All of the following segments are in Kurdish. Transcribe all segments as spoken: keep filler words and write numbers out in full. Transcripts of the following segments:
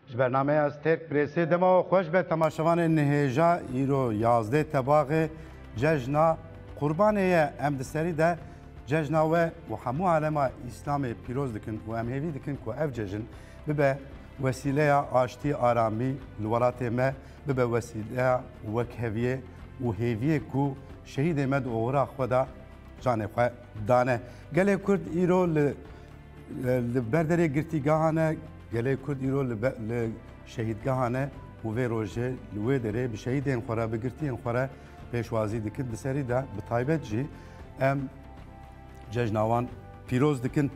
Ji bernameya Stêrk Presê dema we xweş be, temaşevanên hêja, îro yazdeh Tebaxê cejna Qurbanê ye. Em di serî de cejna we û hemû alema Îslamê pîroz dikin û em hêvî dikin ku ev cejn bibe wesîleya aştî, aramî li welatê me, bibe wesîleya wekheviyê û hêviyê ku şehîdê me di oxira xwe de canê xwe dane. Gelê Kurd îro li, li ber derê girtîgehan e, gelê Kurd îro li be-, li şehîdgehan e û vê rojê li wê derê bi şehîdên xwe re, bi girtiyên xwe re pêşwazî dikin. Di serî de bi taybet jî em cejna wan pîroz dikin.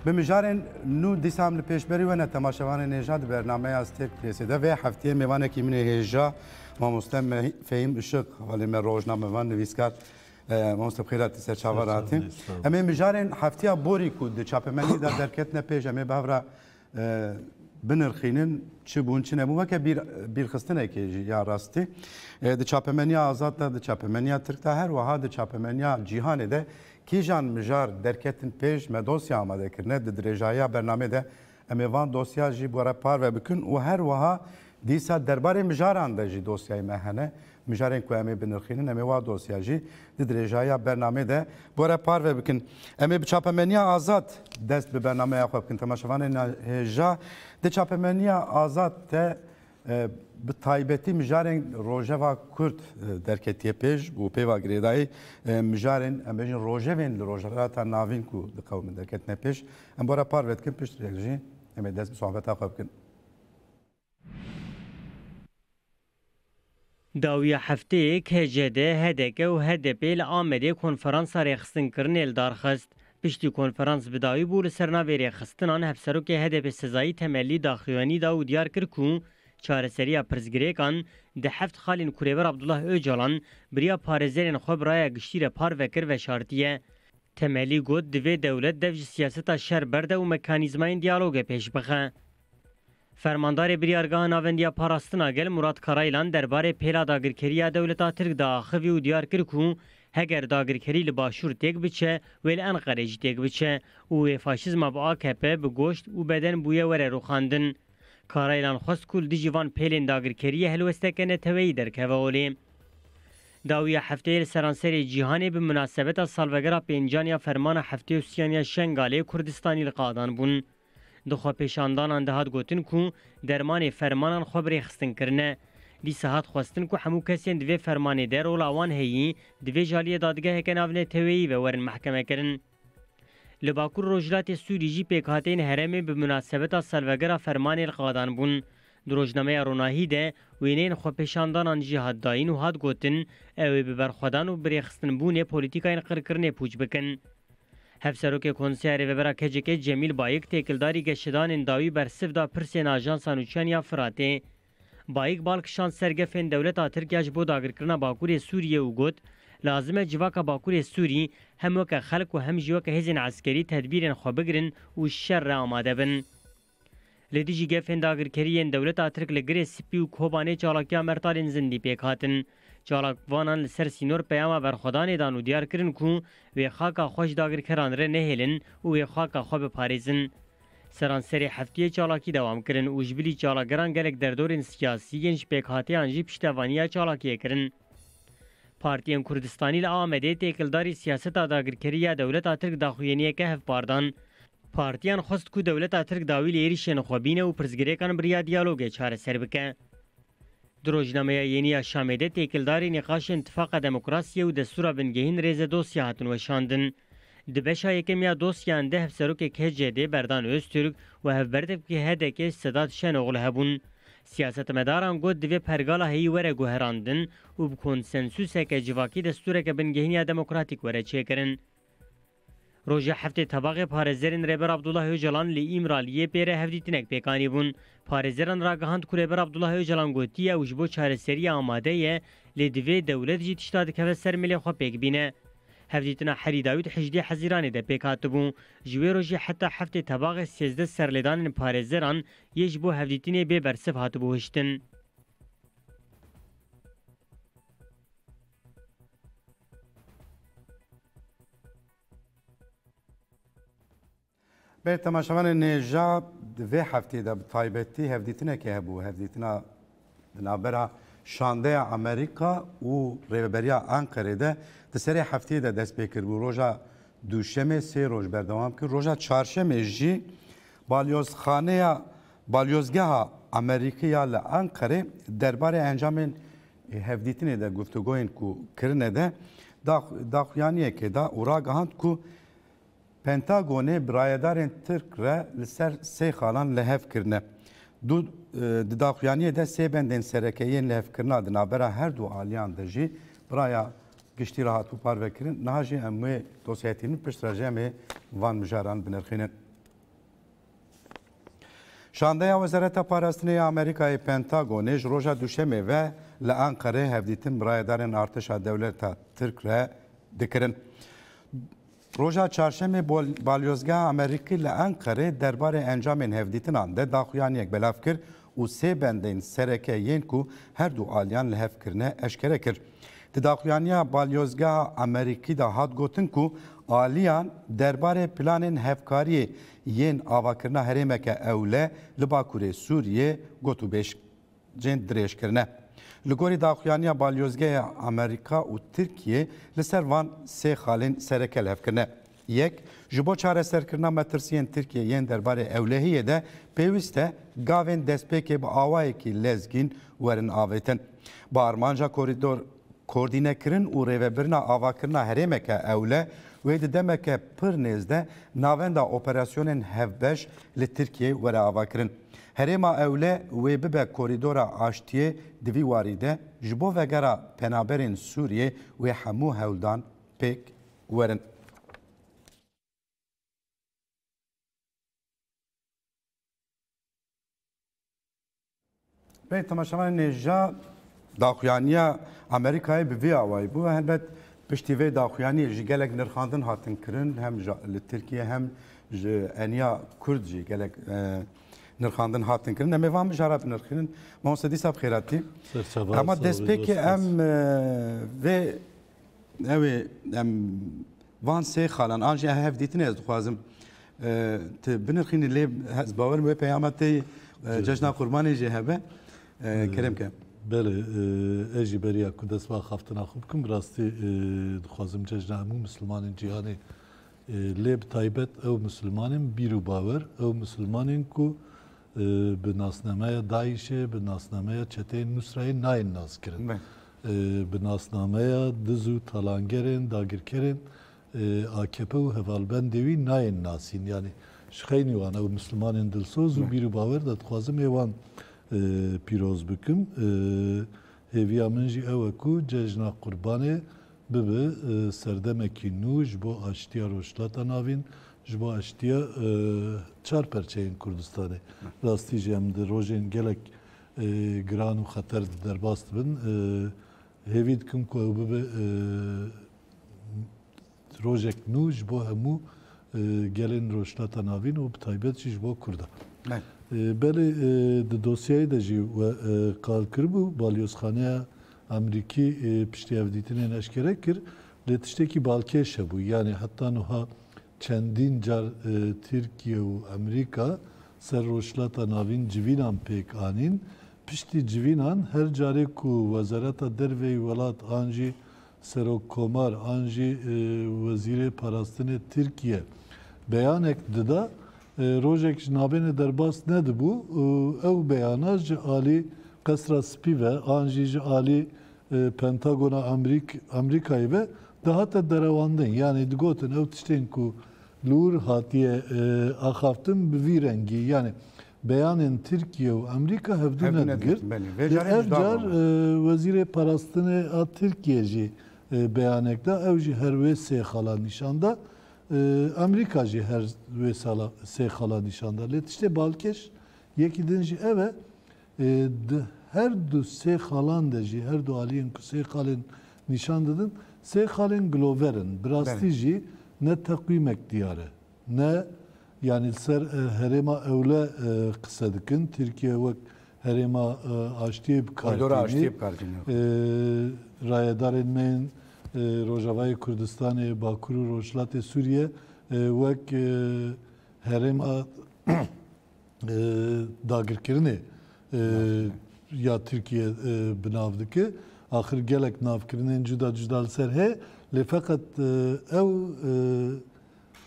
Bi mijarên nû dîsa em li pêşberî we ne, temaşevanên hêja, di bernameya Stêrk Presê de vê heftiyê mêvanekî min ê hêja, mamoste Me-, Fehîm Işık, hevalê me rojnamevan, nivîskar, e, mamoste bi xêr hatî, ser çava re hatî. Em ê mijarên heftiya borî ku di çapemeniyê de derketine pêş, em ê bi hev re, e, binirxînin, çi bûn, çi nebûn, weke bîr, bîrxistinekê jî ya rastî. E, di çapemeniya azad de, di çapemeniya tirk de, her wiha di çapemeniya cîhanê de kîjan mijar derketin pêş, me dosya amade kirine. Di dirêjahiya bernamê de em ê van dosya jî bi we re parve bikin û her wiha dîsa derbarê mijaran de jî dosyayê me hene. Mijarên ku em ê binirxînin, em ê wa dosya jî di dirêjahiya bernamê de bi we re parve bikin. Em ê bi çapemeniya azad dest bi bernameya xwe bikin. Temaşevanên hêja, di çapemeniya azad de, e, bi taybetî mijarên Rojeva Kurd, e, derketiye pêş û pê ve girêdayî, e, mijarên, em bêjin, rojevên li Rojhilata Navîn ku diqewimin derketine pêş. Em bi we re parve dikin, piştre jî em ê dest bi sohbeta xwe bikin. Dawiya hefteyê K C D, H D K û H D P li Amedê konferansa rêxistinkirinê li dar xist. Piştî konferans bi dawî bû, li ser navê rêxistinan Hevserokê H D P Sezayî Temelî daxuyanî da û diyar kir ku çareseriya pirsgirêkan di heft xalên ku Rêber Abdullah Ocalan bi riya parêzerên xwe bi raya giştî re parve kir veşartiye. Temelî got, divê dewlet dev ji siyaseta şer berde û mekanîzmayên diyalogê pêş bixe. Fermandarê Biryargeha Navendiya Parastina Gel Murat Karaylan derbarê pêla dagirkeriya dewleta Tirk diaxivî û diyar kir ku heger dagirkerî li Başûr têk biçe, wê li Enqerê jî têk biçe û wê faşîzma bi A K P bi goşt û beden bûye were rûxandin. Karaylan xwest ku li dijî van pêlên dagirkeriyê helwesteke neteweyî derkeve holê. Dawiya hefteyê li seranserê cîhanê bi munasebeta salvegera pêncan ya fermana heftê û siyan ya Şengalê Kurdistanî li qadan bûn. Di xwepêşandanan de hat gotin ku dermanê fermanan xwe bi rêxistin kirine. Dîsa hat xwestin ku hemû kesên di vê fermanê de rola wan heyî, divê ji aliyê dadgeheke navneteweyî ve werin mehkemekirin. Li Bakur Rojhilatê Sûrî jî pêkhateyên herêmê bi munasebeta salvegera fermanê li qadan bûn. Di rojnameya Ronahî de wêneyên xwepêşandanan jî hat dayîn û hat gotin, ew ê bi berxwedan û birêxistinbûnê polîtîkayên qirkirinê pûç bikin. Hevserokê Konseya Rêvebera K C K Cemîl Bayik têkildarî geşedanên dawî bersiv da pirsên ajansa nûçeyan ya Firatê. Bayik bal kişand ser gefên dewleta Tirk ya ji bo dagirkirina Bakurê Sûriyê û got, lazim e civaka Bakurê Sûrî hem weke xelk û hem jî weke hêzên eskerî tedbîrên xwe bigirin û ji şer re amade bin. Li dijî gefên dagirkeriyên dewleta Tirk li Girê Spî û Kobanê çalakiya mertalên zindî pêk hatin. Çalakvanan li ser sînor peyama berxwedanê dan û diyar kirin ku wê xaka xwe ji dagirkeran re nehêlin û wê xaka xwe biparêzin. Seranserê heftiyê çalakî dewam kirin û ji bilî çalakgeran gelek derdorên siyasî yên ji pêkhateyan jî piştevaniya çalakiyê kirin. Partiyên Kurdistanî li Amedê têkildarî siyaseta dagirkerî ya dewleta Tirk daxuyaniyeke hevpar dan. Partiyan xwest ku dewleta Tirk dawî li êrîşên xwe bîne û pirsgirêkan bi riya diyalogê çareser bike. Di rojnameya Yenî ya Şamê de têkildarî nîqaşên Tifaqa Demokrasiyê û Destûra Bingehîn rêze dosya hatin weşandin. Di beşa yekem ya dosyan de hevserokê K C D Berdan Öztürk û hevberdevkê H D K Sedat Şenoglu hebûn. Siyasetmedaran got, divê pergala heyî were guherandin û bi konsensuseke civakî destûreke bingehîn ya demokratîk were çêkirin. Roja heftê Tebaxê parêzerên Rêber Abdullah Ocalan li Îmraliyê pê re hevdîtinek pêk anîbûn. Parêzeran ragihand ku Rêber Abdullah Ocalan gotiye ew ji bo çareseriyê amade ye, lê divê dewlet jî tişta dikeve ser milê xwe pêk bîne. Hevdîtina herî dawî di hejdê Hezîranê de pêk hatibû. Ji wê rojê heta heftê Tebaxê sêzdeh serlêdanên parêzeran yê ji bo hevdîtinê bê bersiv hatibû hiştin. Belê, temaşevanên hêja, Di vê hefteyê de bi taybetî hevdîtinekê hebû. Hevdîtina di navbera şandeya Amerîka û Rêveberiya Enqerê de di serê hefteyê de dest pê kiribû. Roja Duşemê sê roj berdewam kir. Roja Çarşemê jî balyozxaneya, balyozgeha Amerîkî ya li Enqerê derbarê encamên hevdîtinê de, guftûgoyên ku kirine de, dax-, daxuyaniyekê da û ragihand ku Pentagonê bi rayedarên Tirk re li ser sê xalan li hev kirine. Du, e, di daxuyaniyê de sê bendên sereke yên lihevkirina di navbera her du aliyan de jî bi raya giştî re hatibû parvekirin. Niha jî em wê dosyayê tînin, piştre jî em ê van mijaran binirxînin. Şandeya Wezareta Parastinê ya Amerîkayê, Pentagonê, ji roja Duşemê ve li Enqerê hevdîtin bi rayedarên artêşa dewleta Tirk re dikirin. Roja Çarşemê bol-, balyozgeha Amerîkî li Enqerê derbarê encamên hevdîtinan de daxuyaniyek belav kir û sê bendên sereke yên ku her du aliyan li hev kirine eşkere kir. Di daxuyaniya balyozgeha Amerîkî de hat gotin ku aliyan derbarê planên hevkariyê yên avakirina herêmeke ewle li Bakurê Sûriyê gotûbêj cên dirêj kirine. Li gorî daxuyaniya balyozgeha Amerîka û Tirkiyê li ser van sê xalên sereke li hev kirine. Yek, ji bo çareserkirina metirsiyên Tirkiyê yên derbarê ewlehiyê de pêwîst e gavên destpêkê bi awayekî lezgîn werin avêtin. Bi armanca korîdor koordînekirin û rêvebirina avakirina herêmeke ewle wê di demeke pir nêz de navenda operasyonên hevbeş li Tirkiyê were avakirin. Herêma ewle wê bibe korîdora aştiyê, di vî warî de ji bo vegera penaberên Sûriyê wê hemû hewldan pêk werin. Bê temaşevanên hêja, daxuyaniya Amerîkayê bi vî awayî bû. Helbet piştî vê daxuyaniyê jî gelek nirxandin hatin kirin, hem ji, li Tirkiye hem ji eniya Kurd jî gelek, e, nirxandin hatin kirin. Em ê van mijara binirxînin. Mamoste, dîsa bi xêr hatî. Serçava, Ama sağ ol, destpêkê dost. Em, e, vê, ew ê, em van sê xalan, an jî hevdîtinê ez dixwazim, e, tu binirxînî, lê ez bawerim wê peyama te, e, Cejna Qurbanê jî hebe. E, Kerem ke. Belê, e, ez jî beriya ku dest bi axaftina xwe bikim, bi rastî, e, dixwazim cejna hemû Mislimanên cîhanê, e, lê bi taybet ew Mislimanên bîr û bawer, ew Mislimanên ku, e, bi nasnameya DAIŞê, bi nasnameya çeteyên Nusrayê nayên naskirin. Me. E, bi nasnameya diz û talangerên, dagirkerên, e, A K P û hevalbendê wî nayên nasîn. Yanî ji xeynî wan ew Mislimanên dilsoz û Ne. bîr û bawer de dixwazim ê wan, e, pîroz bikim. E, hêviya min jî ew e ku cejna Qurbanê bibe, e, serdemekî nû ji bo aştiya Rojhilata Navîn, ji bo aştiya, e, çar perçeyên Kurdistanê. Rastî jî em di rojên gelek, e, giran û xeter de derbas dibin. E, hêvî dikim ku ew bibe, e, rojek nû ji bo hemû, e, gelên Rojhilata Navîn û bi taybet jî ji bo Kurdan. Me. E, belê, e, di dosyayê de jî we, e, qal kiribû, balyozxaneya Amerîkî, e, piştî hevdîtinên eşkere kir, lê tiştekî balkêş hebû. Yanî heta nuha çendîn car, e, Tirkiye û Amerîka ser Rojhilata Navîn civînan pêk anîn. Piştî civînan her carê ku Wezareta Derve yê welat an jî Serokkomar an jî, e, Wezîrê Parastinê Tirkiye beyanek dida, e, rojek ji navênê derbas nedibû. E, ew beyana ji alî Qesra Spî ve an jî ji alî, e, Pentagona Amerîk-, Amerîkayê ve dihate derewandin. Yanî digotin ew tiştên ku li wir hatiye, e, axaftin bi vî rengî. Yanî beyanên Tirkiye û Amerîka hevdû Hevdû nedigirt. nedigirt, belê. Vê Lê carê ev jî car, dawa e, Wezîrê Parastinê a Tirkiye jî, e, beyanek da. Ew jî her wê sê xala nîşan da. E, Amerîka jî her wê sala, sê xala nîşan da. Lê tiştê balkêş yekî din jî ev e. E, di her du sê xalan de jî, her du aliyên ku sê xalên nîşan didin, sê xalên gilover in. Bi rastî Belê. jî ne teqwîmek diyar e, ne, yanî li ser, e, herêma ewle, e, qise dikin. Tirkiye wek herêma, e, aştiyê bi kar Koridora tînî. aştiyê bi kar tînî. E, rayedarên me yên, e, Rojavayê Kurdistanê, Bakur û Rojhilatê Sûriye, e, wek, e, herêma e, dagirkirinê, e, ya Tirkiye, e, bi nav dike. Axir gelek navkirinên cuda cuda li ser heye. Lê feqet, e, ew, e,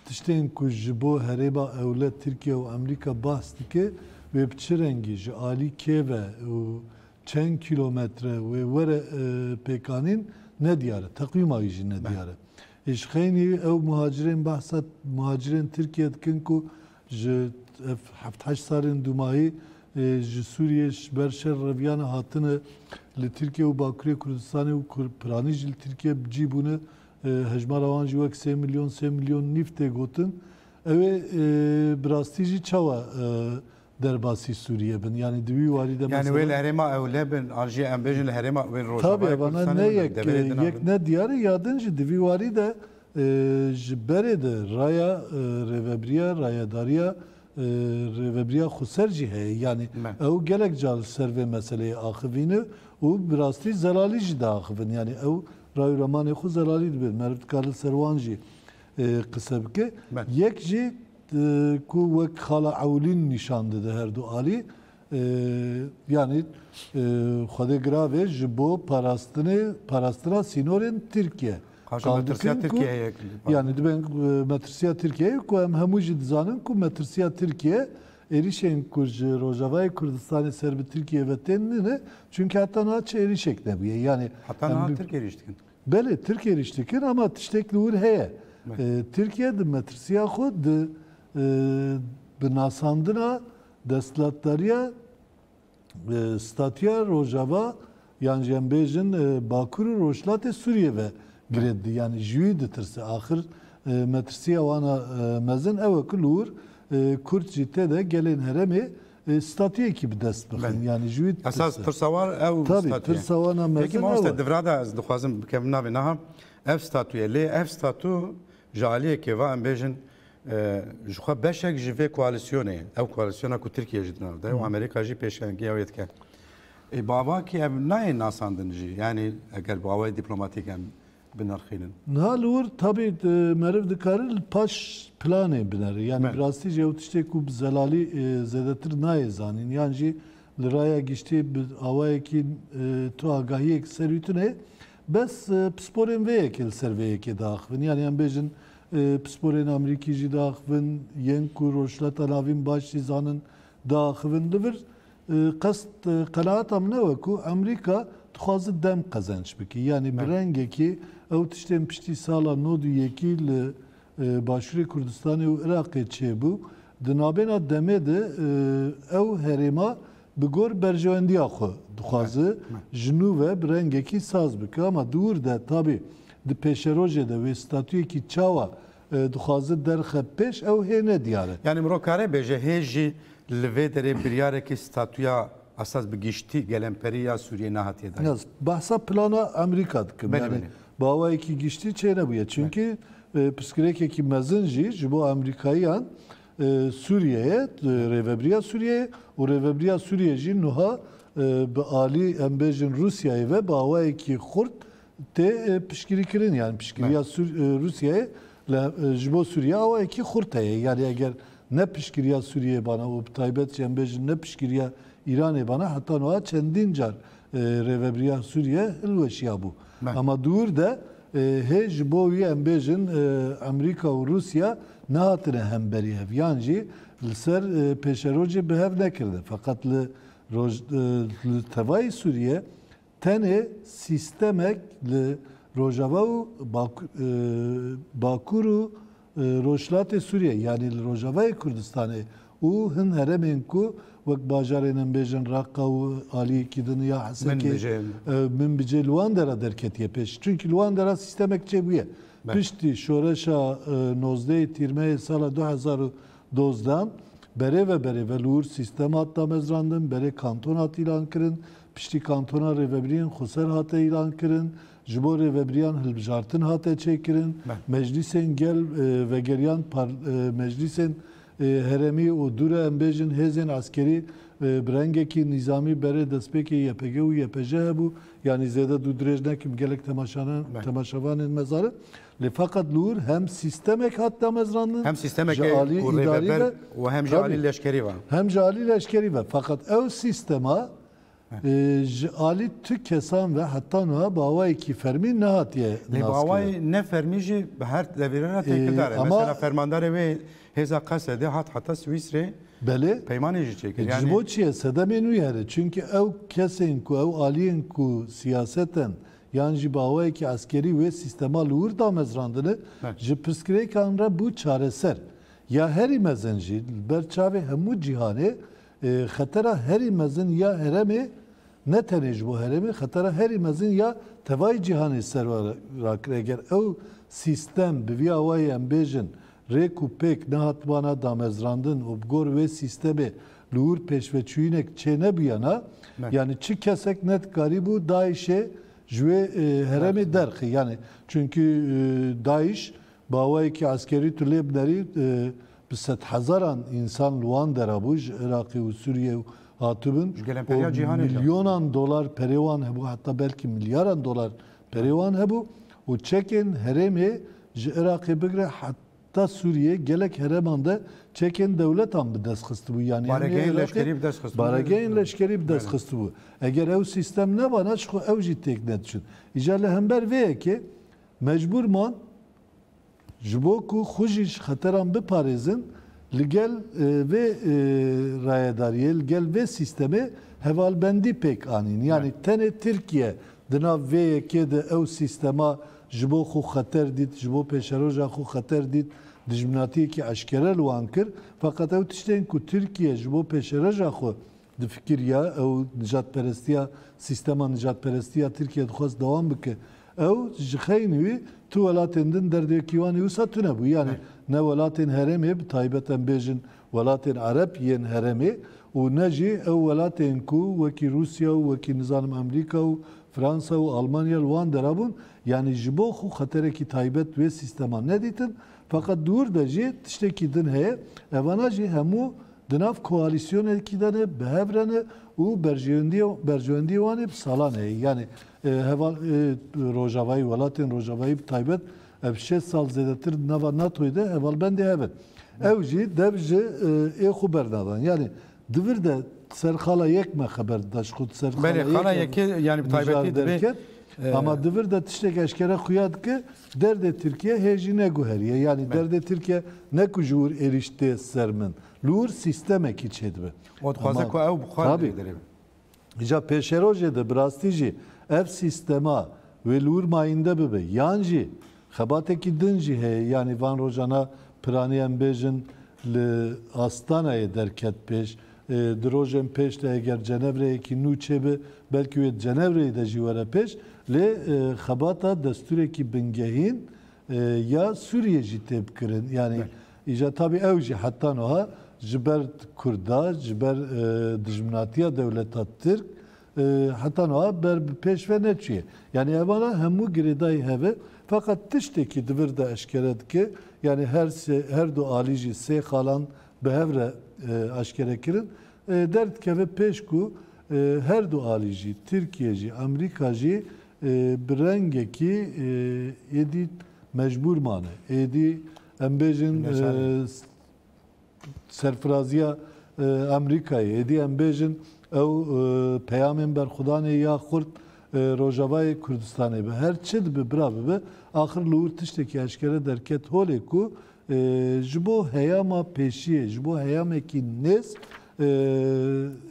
tiştên ku ji bo herêma ewle Tirkiye û Amerîka behs dike, wê bi çi rengî, ji alî kê ve û çend kîlometre wê were, e, pêkanîn, nediyar e. Teqwîma wî jî nediyar e. Ê, ji xeynî ew muhacirên behsa muhacirên Tirkiye dikin ku ji ev heft heşt salên dûmahî, e, ji Sûriyê ji ber şer reviyane hatine li Tirkiye û Bakurê Kurdistanê û Kur-, piranî jî li Tirkiye bi cî bûne, e, hejmara wan jî wek sê milyon, sê milyon nîv tê gotin. Ew ê, e, bi rastî jî çawa, e, derbasî Sûriye bin? Yanî di wî warî de Yani mesela wê li herêma ewle bin, an jî em bêjin li herêma wê Rojavayê Kurdistanê bin, deverê din yek ne diyar e, ya din jî di vî warî de, e, ji berê de raya, e, rêvebiriya, rayedariya, e, rêvebiriya xweser jî heye. Yanî ew gelek car li ser vê meseleyê axivîne û bi rastî zelalî jî diaxivin. Yanî ew ray û remanê xwe zelalî dibin. Meriv dikare li ser wan jî, e, qise bike. Yek jî, e, ku wek xala ewlîn nîşan dide her du alî, e, yanî, e, Xwedê giravê ji bo parastinê, parastina sînorên Tirkiye. Qaşo qal metirsiya dikin ku, Tirkiye heye. Yanî dibe, e, metirsiya Tirkiye ku em hemû jî dizanin ku metirsiya Tirkiye êrîşên ku ji Rojavayê Kurdistanê ser bi Tirkiye ve tên nîne, çunke heta niha çi êrîşek nebûye. Yanî Heta em niha bi- Tirk êrîş dikin. Belê, Tirk êrîş dikin ama tiştek li wir heye. E, Tirkiye di metirsiya xwe di, e, bi nasandina desthilatdariya, e, statûya Rojava yan jî em bêjin, e, Bakur û Rojhilatê Sûriyê ve girê didî. Yanî ji wî ditirse. Axir, e, metirsiya wana, e, mezin ew e ku li wir, e, Kurd jî tê de gelên herêmê, e, statuyekî bi dest bixin. Belê. Yanî ji wî ditirse. Esas tirsa wan ew statû ye. Tabî, tirsa wana mezin ew e. Peki mamoste, di vira de ez dixwazim bikevim navê niha. Ev statû ye. Lê ev statû ji aliyekê ve em bêjin, e, ji xwe beşek ji vê koalîsyonê, ev koalîsyona ku Tirkiye jî di nav de û Amerîka jî pêşengiya wê dike. Ê, bi avakî ev nayê nasandin jî. Yanî eger bi awayê dîplomatîk em binirxînin. Niha li wir tabî, e, meriv dikare li paş planê binere. Yanî bi rastî jî ew tiştê ku bi zelalî, e, zêdetir nayê zanîn. Yan jî li raya giştî bi awayekî, e, tu agahiyek ser wî tune. Bes, e, pisporên vê yekê li ser vê yekê diaxivin. Yanî em bêjin, e, pisporên Amerîkî jî diaxivin, yên ku Rojhilata Navîn baş jî zanin diaxivin. Li vir, e, qest, e, qenaeta min ew e ku Amerîka dixwaze dem qezenç bike. Yanî bi rengekî ew tiştên piştî sala nod û yekî li, e, Başûrê Kurdistanê û Iraqê çêbû. Di nabêna demê de, e, ew herêma bi gor berjewendiya xwe dixwaze ji nû ve bi rengekî saz bike. Ama di wir de tabî di pêşerojê de wê statûyekî çawa, e, dixwaze derxe pêş, ew hê nediyar e. Yanî mirov kare bêje hê jî li vê derê biryarekî statûya esas bi giştî gelemperî ya Sûriyê nehatiye dayîn. Yaz, behsa plana Amerîka dikim. Belê, yanî belê. Bi awayekî giştî çênebûye. Çunkî, e, pirsgirêkekî mezin jî ji bo Amerîkayiyan, e, Sûriyeyê, e, rêvebiriya Sûriyeyê û rêvebiriya Sûriyê jî nuha, e, bi alî, em bêjin, Rûsyayê ve bi awayekî xurt tê, e, piştgirîkirin. Yanî piştgiriya Sûr-, e, Rûsyayê le, e, ji bo Sûriye awayekî xurt heye. Yanî eger ne piştgiriya Sûriyeyê bana û bi taybet jî em bêjin ne piştgiriya Îranê bana, heta niha çendîn car, e, rêvebiriya Sûriye hilweşiya bû. Ama di wir de, e, hê ji bo wî em bêjin, e, Amerîka û Rûsya nehatine hemberî hev. Yan jî li ser, e, pêşerojê bi hev nekirine. Feqet li roj-, e, li tevayî Sûriye tenê sîstemek li Rojava û Bak-, e, Bakur û, e, Rojhilatê Sûriye, yanî li Rojavayê Kurdistanê û hin herêmên ku wek bajarên em bêjin Reqa û aliyekî din ya Hesekê, Minbicê. E, Minbicê li wan dera derketiye pêş. Çunkî li wan dera sîstemek çêbûye. Piştî şoreşa, e, nozdehê Tîrmeyê sala du hezar û dozdan berê ve berê ve li wir sîstem hat damezrandin, berê kanton hat îlan kirin, piştî kantona rêvebiriyên xweser hate îlan kirin, ji bo rêvebiriyan hilbijartin hate çêkirin, meclîsên gel, e, vegeriyan par-, e, meclîsên, e, herêmî û dûre em bêjin hêzên eskerî e, bi rengekî nîzamî berê destpêkê Y P G û Y P J hebû. Yanî zêde dû dirêj nekim gelek temaşanan-, Me. temaşevanên me zarin. Lê feqet li wir hem sîstemek hat damezrandin, Hem sîstemekê ji alî ku îdarî rêveber ve, û hem ji tabii. alî leşkerî ve. Hem ji alî leşkerî ve. Feqet ew sîstema, Heh. e, ji alî tu kesan ve heta niha bi awayekî fermî nehatiye Lê bi naskirin. awayê ne fermî jî bi her devirê re E, têkildar e. ama Mesela fermandarê wê hêza Qesedê hat heta Swîsrê Belê. peymanê jî çêkir. E, Yani ji bo çi ye? Sedemên wî here. Çünkü ew kesên ku, ew aliyên ku siyaseten yan jî bi awayekî eskerî wê sîstema li wir damezrandine, Heh. ji pirsgirêkan re bû çareser. Ya herî mezin jî li ber çavê hemû cîhanê, e, xetera herî mezin ya herêmê, ne tenê ji bo herêmê, xetera herî mezin ya tevayî cîhanê ser we rakir. Eger ew sîstem bi vî awayî em bêjin rêk û pêk nehatibana damezrandin û bi gor wê sîstemê li wir pêşveçûyînek çê nebûyana, Ne. yani çi kesek nedikarîbû DAIŞê ji wê, e, herêmê Derxî. derxî. Yani çünkü, e, DAIŞ bi awayekî eskerî tu lê binerî, e, bi sedhezaran însan li wan dera bû, ji Iraqê û Sûriyê û hatibin. Ji gelemperiya Û cîhanê de. milyonan dolar perê wan hebû, heta belkî milyaran dolar perê wan hebû. Û çekên herêmê ji Iraqê bigire heta Sûriyê gelek herêman de çekên dewletan bi dest xistibû. Yani hem Baregeyên Iraqê leşkerî bi dest xistibû. baregeyên leşkerî bi dest Belê. xistibû. Eger ew sîstem nebana, ji xwe ew jî têk nediçin. Îcar li hember vê yekê mecbûr man Ji bo ku xwe jî ji xeteran biparêzin, li gel, e, vê, e, rayedariyê, li gel vê sîstemê hevalbendî pêk anîn. Yani Evet. tenê Tirkiye di nav vê yekê de ew sîstema ji bo xwe xeter dît, ji bo pêşeroja xwe xeter dît, dijminatiyekî eşkere li wan kir. Feqet ew tiştên ku Tirkiye ji bo pêşeroja xwe difikiriya, ew nijadperestiya, sîstema nijadperestiya Tirkiye dixwest dewam bike. Ew ji xeynî wî tu welatên din derdê wekî wan ê wisa tune bû. Yani Ne. ne welatên herêmê, bi taybet em bêjin welatên Ereb yên herêmê û ne jî ew welatên ku wekî Rûsya û wekî nizanim Amerîka û Fransa û Almanya li wan dera bûn. Yani ji bo xwe xeterekî taybet wê sîstema nedîtin. Feqet di wir de jî tiştekî din heye. Evana jî hemû di nav koalîsyonekî de ne, bi hev re ne û berjewendiyê, berjewendiyê wan ê bi salan heye. Yani, e, heval, e, rojavayî, welatên rojavayî bi taybet ev şêst sal zêdetir di nava NATOyê de hevalbendê hev in. Ew jî dev ji, e, ê xwe bernadan. Yani, di vir de ser xala yek me xeber dida, ji xwe di ser Belê, xala xala yek yekê, yani, bi mijar taybetî divê, derket. e, Ama di vir de tiştek eşkere xuya dike, derdê Tirkiye hê jî neguheriye. Yani, Belê. derdê Tirkiye ne ku ji wir êrîş tê ser min. Li wir sîstemekî çêdibe. Û dixwaze Ama ku ew bi xwe Tabii. derê be. Îca pêşerojê de bi rastî jî ev sîstema wê li wir mayînde bibe. Yan jî xebatekî din jî heye. Yanî van rojana piranî em bêjin li Astanayê derket pêş. E, di rojên pêş de eger Cenevreyekî nû çêbe, belkî wê di Cenevreyê de jî were pêş. Lê, e, xebata destûrekî bingehîn e, ya Sûriyê jî tê bikirin. Yani Belê. îja tabî ew jî heta niha ji ber Kurda, ji ber, e, dijminatiya dewleta Tirk, e, heta niha ber bi pêş ve neçûye. Yani evana hemû girêdayî heve, feqet tiştekî di vir de eşkere dike. Yani her sê, her du alî jî sê xalan bi hev re, e, eşkere kirin. E, derdikeve pêş ku, e, her du alî jî, Tirkiye jî, Amerîka jî, e, bi rengekî, e, êdî mecbûr mane. Êdî em bêjin, Neçarî. e, s-, serfiraziya, e, Amerîkayê, êdî em bêjin ew, e, peyamên berxwedanê ya xurt, e, Rojavayê Kurdistanê be. Her çi dibe bira bibe, axir li wir tiştekî eşkere derket holê ku E, ji bo heyama pêşiyê, ji bo heyamekî nêz, e,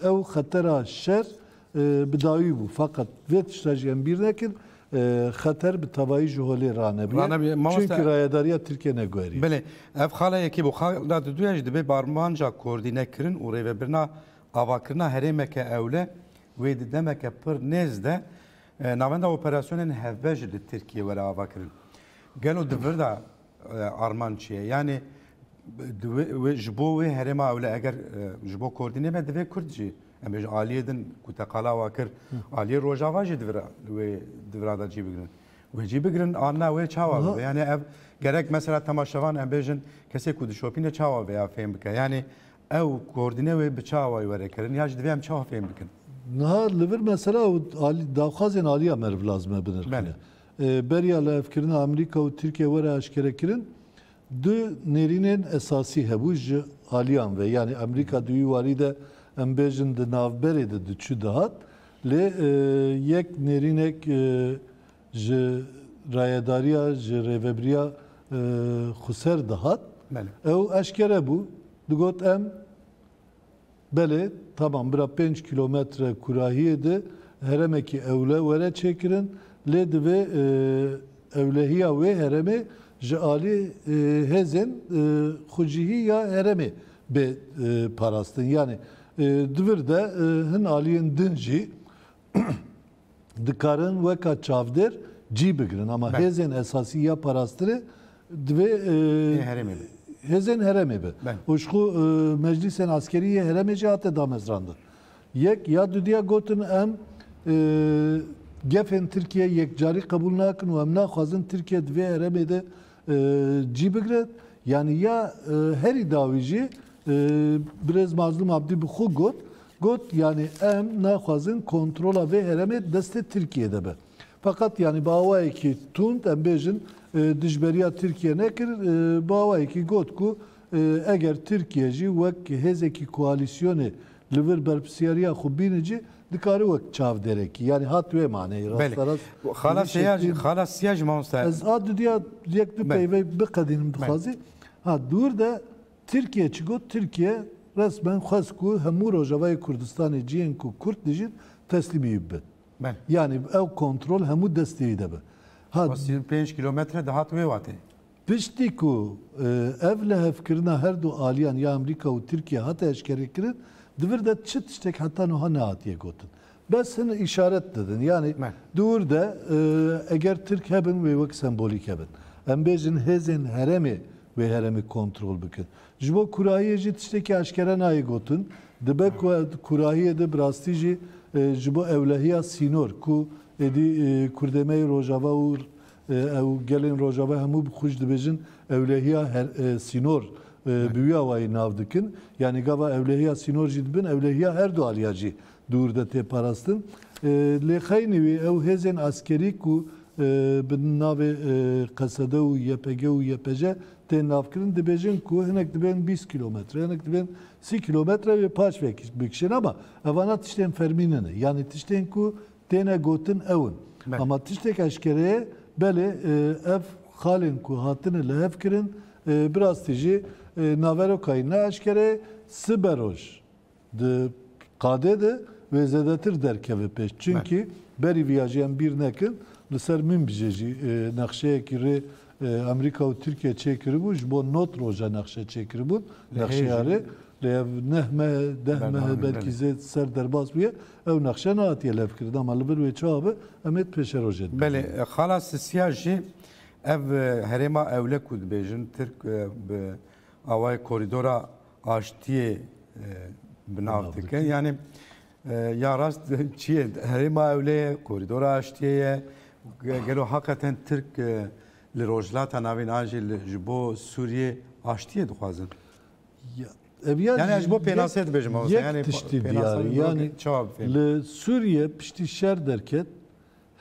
ew xetera şer, e, bi dawî bû. Feqet vê tişta jî em bîr nekin, e, xeter bi tevayî ji holê ranebûye. Ranebûye. Mamoste Çünkü rayedariya Tirkiye neguheriye. Belê, ev xala yekê bû. Xala diduya jî dibe bi armanca koordînekirin û rêvebirina avakirina herêmeke ewle wê di demeke pir nêz de, e, navenda operasyonên hevbeş li Tirkiye were avakirin. Gelo di vir de e, armanc çi ye? Yani, di wê, wê, ji bo wê herêma ewle eger, e, ji bo koordînê me divê Kurd jî, em bêjin aliyê din ku te qala wa kir, aliyê Rojava jî di vira, wê di vira de cî bigirin. Wê cî bigirin, an na wê çawa Aha. bibe? Yani ev gerek mesela temaşevan em bêjin kesê ku dişopîne çawa vêya fêm bike? Yani Ew koordîne wê bi çi awayî were kirin ya jî divê em çawa fêm bikin? Niha li vir mesela û alî, daxwazên aliya meriv lazim e binirxîne. Belê. E, beriya lihevkirina Amerîka û Tirkiye were eşkerekirin, du nêrînên esasî hebû ji aliyan ve. Yanî Amerîka di wî warî de em bêjin di navberê de diçû dihat. Lê, e, yek nêrînek, e, ji rayedariya, ji rêvebiriya, e, xweser dihat. Belê. Ew eşkere bû. Digot em Belê, tamam, bira pênc kîlometre kurahiyê de heremekî ewle were çêkirin, lê divê, e, ewlehiya wê heremê ji alî, e, hêzên, e, xwecihî ya heremê bê, e, parastin. Yanî, e, di vir de, e, hin aliyên din jî dikarin weka çavdêr cî bigirin. Ama Belê. hêzên esasî ya parastinê divê, e, Ê herêmê be. hêzên herêmê be. Belê. Û ji xwe, e, meclîsên eskerî yê herêmê jî hate damezrandin. Yek ya dudiya gotin em, e, gefên Tirkiye yekcarî qebûl nakin û em naxwazin Tirkiye di vê herêmê de, e, cî bigire. Yanî ya, e, herî dawî jî, e, birêz Mazlûm Abdî bi xwe got, got, yanî em naxwazin kontrola vê herêmê destê Tirkiye de be. Feqet yanî bi awayekî tund, em bêjin, e, dijberiya Tirkiye nekir, e, bi awayekî got ku, e, eger Tirkiye jî wek hêzekî koalîsyonê li vir berpirsyariya xwe bîne cî, dikare wek çavderekî. Yanî hat wê maneyê Belê. rasterast Xala vî Siya jî, şeklî. Xala Siya jî mamoste. Ez a dudiya yek du Belê. peyvey biqedînim Belê. dixwazî. Ha, dûr de Tirkiye çi got? Tirkiye resmen xwest ku hemû Rojavayê Kurdistanê cihên ku Kurd dijîn teslîmî wî bibin. Belê. Yanî ew kontrol hemû destê wî de be. Ha, O sî û pênc kîlometre dihat wê watê. Piştî ku, e, ev lihevkirina her du aliyan ya Amerîka û Tirkiye hate eşkerekirin, di vir de çi tiştek heta niha nehatiye gotin. Bes hin îşaret didin. Yanî Me. di wir de, e, eger Tirk hebin, wê wek sembolîk hebin. Em bêjin hêzên herêmê wê herêmê kontrol bikin. Ji bo kurahiyê jî tiştekî eşkere nayê gotin. Dibe ku kurahiyê de bi rastî jî, e, ji bo ewlehiya sînor ku êdî, e, Kurdê me yê Rojava û, e, ew gelên Rojava hemû bi xwe jî dibêjin ewlehiya her, e, sînor, e, bi wî awayî nav dikin. Yanî gava ewlehiya sînor jî dibin, ewlehiya her du aliya jî dûr de tê parastin. E, lê xeynî wî ew hêzên eskerî ku, e, bi navê, e, Qesede û Y P G û Y P J tên navkirin, dibêjin ku hinek dibên bîst kîlometre, hinek dibên sî kîlometre wê paş vekî-, bikişin, ama evana tiştên fermî nine. Yanî tiştên ku têne gotin ew in. Belê. Ama tiştek eşkere ye, belê, e, ev xalên ku hatine lihev kirin, e, bi rastî jî, e, naverokayî ne eşkere ye, siberoj di qadê de wê zêdetir derkeve pêş. Çimkî berî viya jî em bîr nekin, li ser Minbicê jî, e, nexşeyekî rê, e, Amerîka û Tirkiye çêkiribû, ji bo not roja nexşe çêkiribûn, Li nexşeya hêjî. rê. Lê ev neh meh, deh Berdewam meh e, belkî belê. zêd ser derbas bûye, ew nexşe nehatiye levkirin. Ama li vir wê çawa be, em ê di pêşerojê de Belê, bibînin. e, xala Sisiya jî ev, e, herêma ewle ku dibêjin, Tirk, e, bi awayê korîdora aştiyê, e, bi nav Bi nav dike. dike. Yani, e, ya rast çi ye? Herêma ewle ye, korîdora aştiyê ye. Ge-, gelo hakikaten Tirk, e, li Rojhilata Navîn an jî li, ji bo Sûriyê aştiyê dixwazin? Ya, ev ya Yani, ez ji bo yek, pênasê dibêjim, mamoste. yek Yani, tiştî pênasa diyar e. dibêjim, Yani, çawa bifêm? li Sûriye piştî şer derket,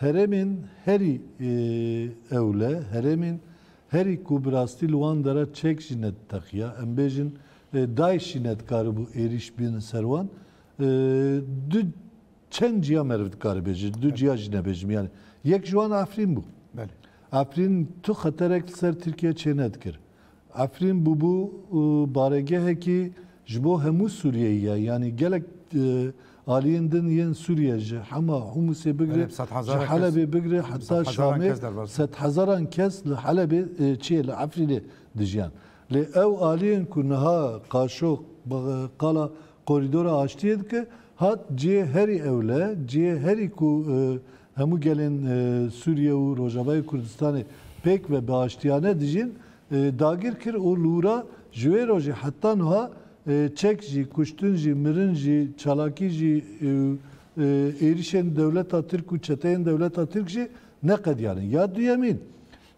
herêmên herî, e, ewle, herêmên herî ku bi rastî li wan dera çek jî nediteqiya, em bêjin, e, DAIŞ jî nedikaribû êrîş bîne ser wan. E, du çend ciya meriv dikare bêje, du ciya jî nebêjim. Yani, yek ji wan Efrîn bû. Belê. Efrîn tu xeterek li ser Tirkiye çê nedikir. Efrîn bûbû, û baregehekî ji bo hemû Sûriyeyî ye. Yanî gelek, e, aliyên din yên Sûriye ji hema Humusê bigire, Belê, sed ji hezaran kes, Helebê bigire, heta sed hezaran Şamê kes derbas. sed hezaran kes li Helebê, e, çiyê li Efrînê dijiyan. Lê ew aliyên ku niha Qaşo, ba-, qala korîdora aştiyê dike, hat cihê herî ewle, cihê herî ku, e, hemû gelên, e, Sûriye û Rojavayê Kurdistanê pêk ve bi aştiyane dijîn, e, dagir kir û li wira ji wê rojê heta niha, e, çek jî, kuştin jî, mirin jî, çalakî jî, e, e, êrişên dewleta Tirk û çeteyên dewleta Tirk jî neqediyanin. Ya duyemîn,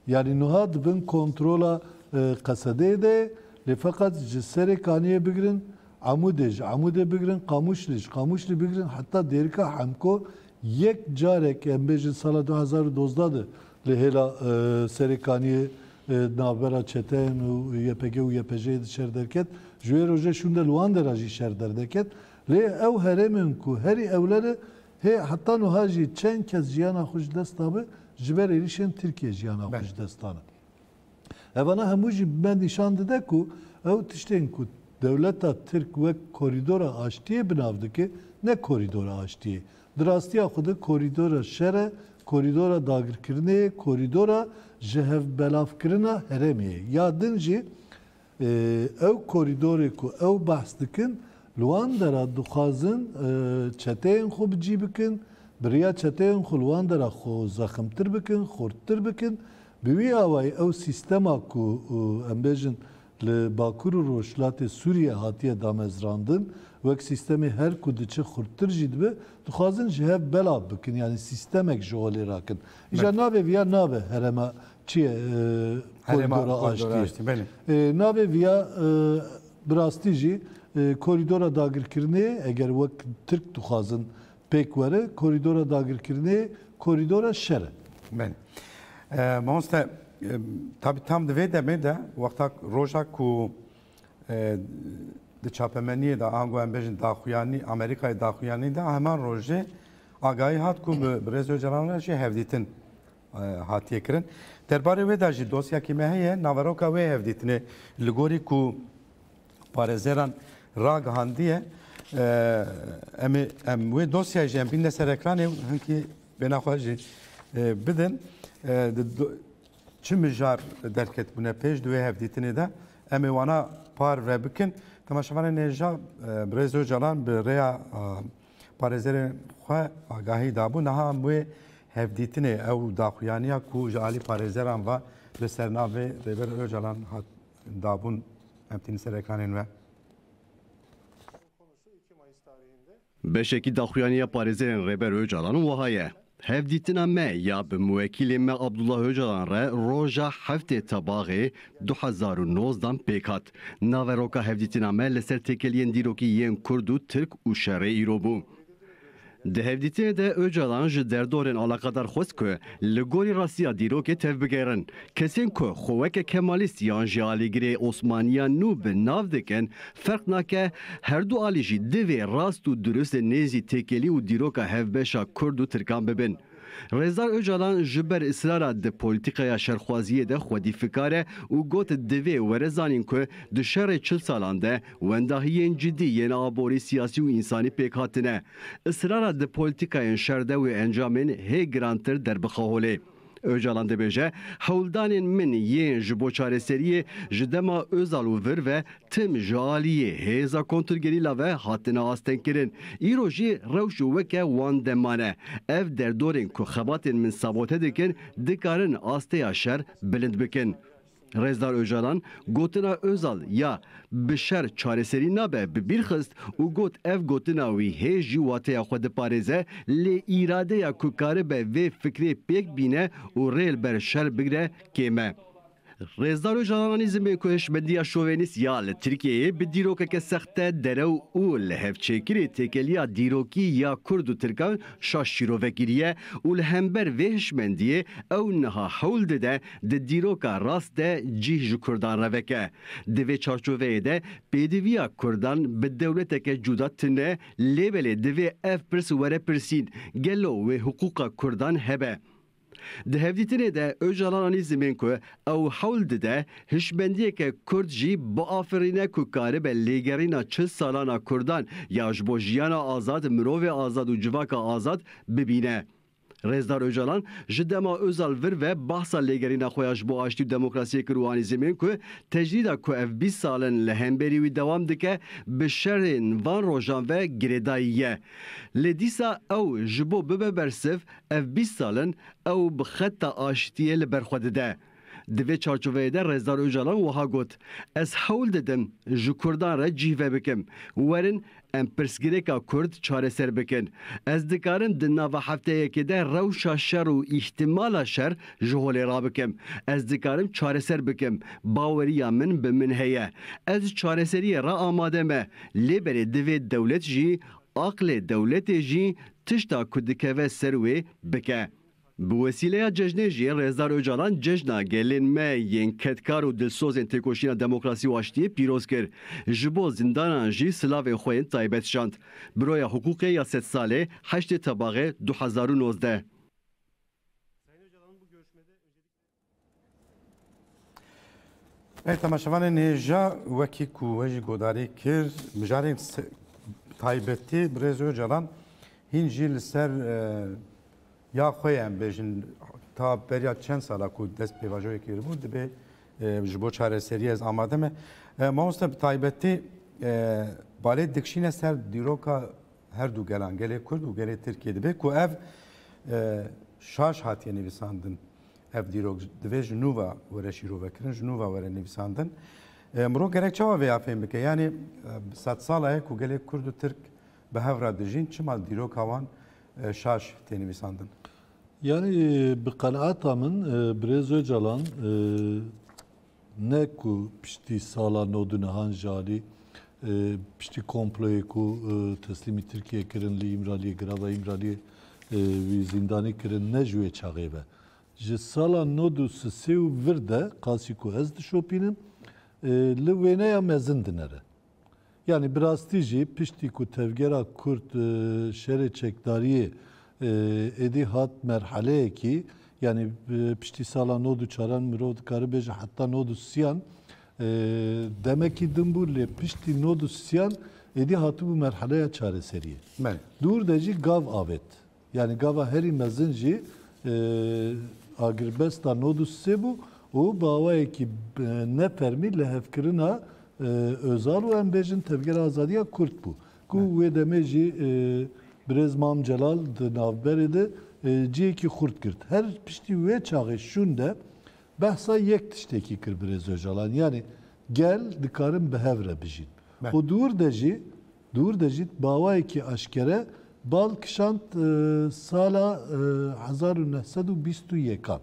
yanî niha di bin kontrola, e, Qesedeyê de ye, lê feqet ji Serêkaniyê bigirin, Amûdê, ji Amûdê bigirin Qamûşlî, ji Qamûşlî bigirin heta Dêrika Hemko, yek carek, em bêjin sala du hezar û dozdeh de li hêla, e, Serêkaniyê, e, navbera çeteyên û Y P G û Y P J'yê de şer derket. Ji wê rojê şûnde li wan dera jî şer derdeket. Lê ew herêmên ku herî ewlere hê heta nuha jî çend kes jiyana xwe ji dest dabe, ji ber êrîşên Tirkiye jiyana xwe Belê. ji dest dane. Evana hemû jî me nîşan dide ku ew tiştên ku dewleta Tirk wek korîdora aştiyê bi nav dike, ne korîdora aştiyê. Di rastiya xwe de korîdora şer e, korîdora dagirkirinê ye, korîdora ji hev belavkirina herêmê ye. Ya din jî, e, ew korîdorê ku ew behs dikin, li wan dera dixwazin, e, çeteyên xwe bi cî bikin, bi riya çeteyên xwe li wan dera xwe zeximtir bikin, xurttir bikin. Bi wî awayî ew sîstema ku, e, em bêjin li Bakur û Rojhilatê Sûriyê hatiye damezrandin, wek sîstemê her ku diçe xurttir jî dibe, dixwazin ji hev belav bikin, yanî sîstemek ji holê rakin. Îja Belê. navê viya nabe herêma çi ye, e, Herêma korîdora korîdora aştiyê. aştiyê, belê. E, navê viya, e, bi rastî jî, e, korîdora dagirkirinê, eger wek Tirk dixwazin pêk were, korîdora dagirkirinê korîdora şer e. Belê. E, mamoste, e, tabî tam di vê demê de, wexta roja ku, e, di çapemeniyê de, ango em bêjin daxuyanî, Amerîkayê daxuyanî de, heman rojê agahî hat ku bi, bi Rêz Ocalan re jî hevdîtin, e, hatiye kirin. Derbarê wê de jî dosyakî me heye, naveroka wê hevdîtinê li gorî ku parêzeran ragihandiye. E, em ê, em wê dosyayê jî em bîne ser ekranê û hinkî bêhna xwe jî, e, bidin. E, di do-, çi mijar derketibûne pêş di wê hevdîtinê de, em ê wana parve bikin. Temaşevanên hêja, e, Birêz Ocalan bi rêya, e, parêzerên xwe agahî dabû. Niha em wê hevdîtinê, ew daxuyaniya ku ji alî parêzeran ve li ser navê Rêber Ocalan hat dabûn, em tînin ser ekranên we. Beşekî daxuyaniya parêzerên Rêber Ocalan wiha ye. Hevdîtina me ya bi muwekîlê me Abdullah Ocalan re roja heftê Tebaxê du hezar û nozdan pêk hat. Naveroka hevdîtina me li ser têkeliyên dîrokî yên Kurd û Tirk û şerê îro bû. Di hevdîtinê de Ocalan ji derdorên alaqedar xwest ku li gorî rastiya dîrokê tevbigerin. Kesên ku xwe weke Kemalîst yan jî alîgirê Osmaniya nû bi nav dikin, ferq nake, herdu alî jî divê rast û dirustên nêzî têkelî û dîroka hevbeşa Kurd û Tirkan bibin. Rêzdar Ocalan ji ber israra di polîtîkaya şerxwaziyê de xwedî fikar e û got, divê were zanîn ku di şerê çil salan de wendahiyên cidî yên aborî, siyasî û însanî pêk hatine. Israra di polîtîkayên şer de wê encamên hê girantir derbixe holê. Ocalan dibêje, hewldanên min yên ji bo çareseriyê ji dema Ozal û vir ve tim ji aliyê hêza kontrgerîla ve hatine astengkirin. Îro jî rewş weke wan deman e. Ev derdorên ku xebatên min sabote dikin, dikarin asteya şer bilind bikin. Rêzdar Ocalan gotina Ozal ya bi şer çareserî nabe bi bîr xist û got, ev gotina wî hê jî wateya xwe diparêze, lê îradeya ku karibe vê fikrê pêk bîne û rê li ber şer bigre kêm e. Rêzdar Ocalan anî zimên ku hişmendiya şovenîst ya li Tirkiyeyê bi dîrokeke sexte derew û li hevçêkirê têkeliya dîrokî ya Kurd û Tirkan şaş şîrove kiriye û li hember vê hişmendiyê ew niha hewl dide di dîroka rast de cîh ji Kurdan re veke. Di vê çarçoveyê de pêdiviya Kurdan bi dewleteke cuda tune, lê belê divê ev pirs were pirsîn, gelo wê hiqûqa Kurdan hebe? Di hevdîtinê de Ocalan anî zimên ku ew hewl dide hişmendiyeke Kurd jî biafirîne ku karibe lêgerîna çil salan a Kurdan ya ji bo jiyana azad, mirovê azad û civaka azad bibîne. Rêzdar Ocalan ji dema Ozal vir ve bahsa lêgerîna xwe ya ji bo aştî û demokrasiyê kir û anî zimên ku tecrîda ku ev bîst sal in li hemberî wî dewam dike, bi şerên van rojan ve girêdayî ye. Lê dîsa ew ji bo bibe bersiv, ev bîst sal in ew bi xeta aştiyê li ber xwe dide. Di vê çarçoveyê de Rêzdar Ocalan wiha got, Ez hewl didim ji Kurdan re cîh vebikim. Werin em pirsgirêka Kurd çareser bikin. Ez dikarim di nava hefteyekê de rewşa şer û îhtimala şer ji holê rabikim. Ez dikarim çareser bikim. Baweriya min bi min heye. Ez çareseriyê re amade me. Lê belê divê dewlet jî, aqlê dewletê jî tişta ku dikeve ser wê bike. Bi wesîleya cejnê jî Rêzdar Ocalan cejna gelên me yên kedkar û dilsozên têkoşîna demokrasî û aştiyê pîroz kir. Ji bo zindanan jî silavên xwe yên taybet şand. Buroya Hiqûqê ya Sedsalê heştê Tebaxê du hezar û nozdeh. Ey temaşevanên hêja, wekî ku we jî godarî kir, mijarên se- taybetî Birêz Ocalan hîn jî li ser e, ya xwe ye, em bêjin, ta beriya çend sala ku dest pêvajoyê kiribû, dibê e, ji bo çareseriyê ez amade me. E, mamoste, bi taybetî e, balê dikişîne ser dîroka her du gelan, gelê Kurd û gelê Tirkiyê, dibê ku ev e, şaş hatiye nivîsandin. Ev dîrok divê ji nû ve were şîrovekirin, ji nû ve were nivîsandin. E, mirov gerek çawa vêya fêm bike? Yanî e, sedsala ye ku gelê Kurd û Tirk bi hev re dijîn, çima dîroka wan e, şaş tê nivîsandin? Yanî bi qenaeta min e, Birêz Ocalan e, ne ku piştî sala nod û nehan ji alî e, piştî komployê ku e, teslîmî Tirkiye kirin, li Îmraliyê, girava Îmraliyê e, wî zîndanî kirin, ne ji wê çaxê ve. Ji sala nod û sisê û vir de, qasî ku ez dişopînim, e, li wêneya mezin dinere. Yanî bi rastî jî piştî ku tevgera Kurd e, şerê çekdariyê e, êdî hat merheleyekî, yanî e, piştî sala nod û çaran mirov dikare bêje heta nod û sisiyan e, demekî din bû, lê piştî nod û sisiyan êdî hatibû merheleya çareseriyê. Men. Dûr de jî gav avêt. Yanî gava herî mezin jî e, agirbesta nod û sê bû û bi awayekî e, nefermî lihevkirina e, Ozal û em bêjin Tevgera Azadiya Kurd bû. Ku wê demê jî e, birêz Mam Celal di navberê de e, cihekî xurt girt. Her piştî wê çaxê şûn de behsa yek tiştekî kir birêz Ocalan. Yanî gel dikarin bi hev re bijîn. Û dûr de jî Dûr de jî bi awayekî aşkere bal kişand e, sala e, hezar û neh sed û bîst û yekan.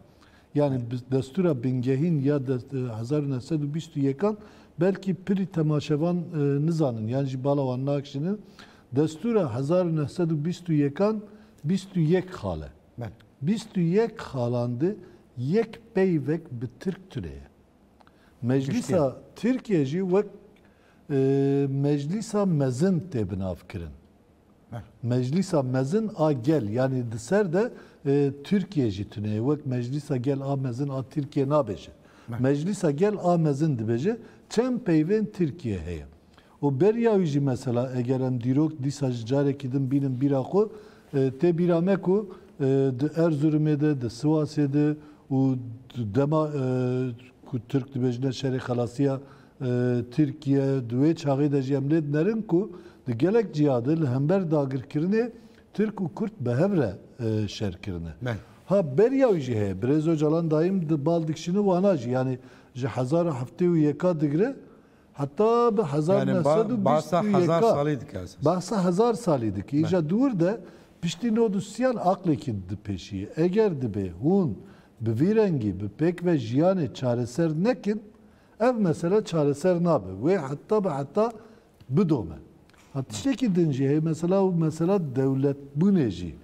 Yanî bi- destûra bingehîn ya de, e, hezar û neh sed û bîst û yekan belkî pirî temaşevan e, nizanin, yan jî bala wan nakişînin. Destûra hezar û neh sed û bîst û yekan bîst û yek xal e. Men. Bîst û yek xalan de yek peyvek bi Tirk tune ye. Meclîsa Tirkiye jî wek e, meclîsa mezin tê binavkirin. Meclîsa mezin a gel, yanî di ser de e, Tirkiye jî tune ye. Wek meclîsa gel a mezin a Tirkiye nabêje. Meclîsa gel a mezin dibêje. Çend peyvên Tirkiye heye. Û beriya wî jî mesela eger em dîrok dîsa ji carekî din bînin bîra xwe, e, tê bîra me ku e, di Erzurumê de, di Sivasê de û di dema e, ku Tirk dibêjine şerê xelasiya e, Tirkiye, di wê çaxê de jî em lê dinerin ku di gelek ciya de li hember dagirkirinê Tirk û Kurd bi hev re e, şer kirine. Me. Ha beriya wî jî heye. Birêz Ocalan daîm di bal dikişîne wana jî. Yanî ji hezar û heftê û yeka digire heta bi hezar û neh sed û bîst û yek. Yani ba- bahsa hezar salî dike esas. Bahsa hezar salî dike. Îja dûr de piştî nod û sisiyan aqlekî dipêşiye. Eger dibê hûn bi vî rengî, bi pêk ve jiyanê çareser nekin, ev mesele çareser nabe. Wê heta bi heta bidome. Ha tiştekî din jî heye, mesela û mesela dewletbûnê jî.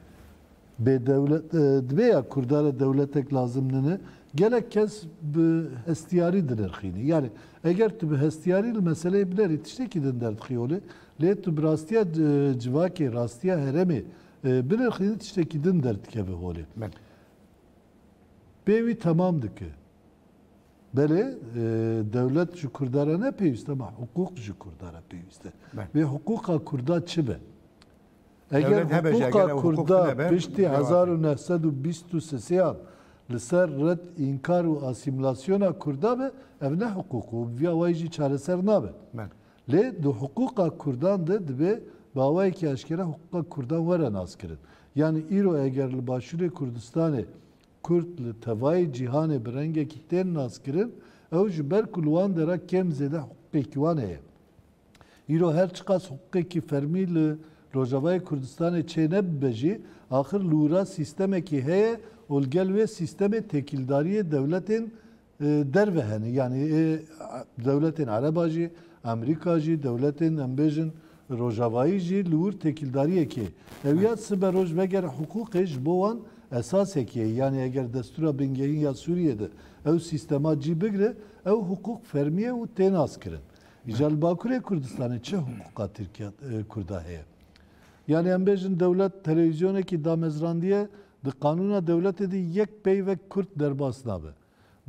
Bê dewlet, e, dibê ya Kurda re dewletek lazim nine, gelek kes bi hestiyarî dinirxînî. Yani eger tu bi hestiyarî li meseleyê binerî, tiştekî din derdixî holê. Lê tu bi rastiya, e, civakê, rastiya herêmê, e, binirxînî, tiştekî din derdikeve holê. Pê wî temam dike. Belê, e, dewlet ji Kurda re ne pêwîst e, ama hiqûq ji Kurda re pêwîst e. Vê hiqûqa Kurda çi be? Eger hiqûqa Kurda piştî hezar û neh sed û bîst û sêyan li ser red, înkar û asîmîlasyona Kurda be, ev ne hiqûq û bi vî awayî jî çareser nabe. Lê di hiqûqa Kurdan de dibê bi awayekî eşkere hiqûqa Kurdan were naskirin. Yanî îro eger li Başûrê Kurdistanê Kurd li tevayê cîhanê bi rengekî tên naskirin, ew ji ber ku li wan dera kêm zêde hiqûqekî wan heye. Îro her çiqas hiqûqekî fermî li Rojavayê Kurdistanê çênebibe jî, axir li wira sîstemekî heye û li gel wê sîstemê têkildariyê dewletên, e, derve hene. Yanî, e, dewletên Ereba jî, Amerîka jî, dewletên, em bêjin, Rojavayî jî li wir têkildariyekê. Ew ya sibe roj vegere hiqûqê ji bo wan esasekî ye. Yanî eger destûra bingehîn ya Sûriyê de ew sîstema cî bigire, ew hiqûq fermî ye û tê naskirin. Îca li Bakurê Kurdistanê çi hiqûqa Tirkiye, e, Kurda heye? Yanî em bêjin dewlet televîzyonekî damezrandiye, di qanûna dewletê de yek peyvek Kurd derbas nabe.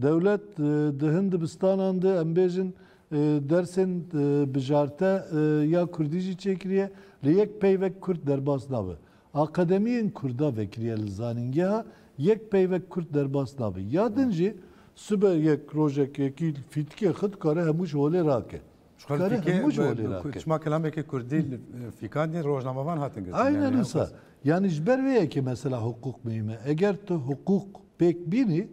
Dewlet, e, di hin dibistanan de, em bêjin, e, dersên, e, bijarte, e, ya Kurdî jî çêkiriye, lê yek peyvek Kurd derbas nabe. Akademiyên Kurda vekiriye li zanîngeha, yek peyvek Kurd derbas nabe. Ya din jî sibe yek rojek yekî fîtikê xwe dikare hemû ji holê rake. Ji xwe Dikare fîkê, hemû ji holê rake. Çima kelamekê Kurdî li, e, fîkandî rojnamevan hatin girtin. Aynen Yani, wisa. Yanî ji ber vê yekê mesela hiqûq muhîm e. Eger tu hiqûq pêk bînî,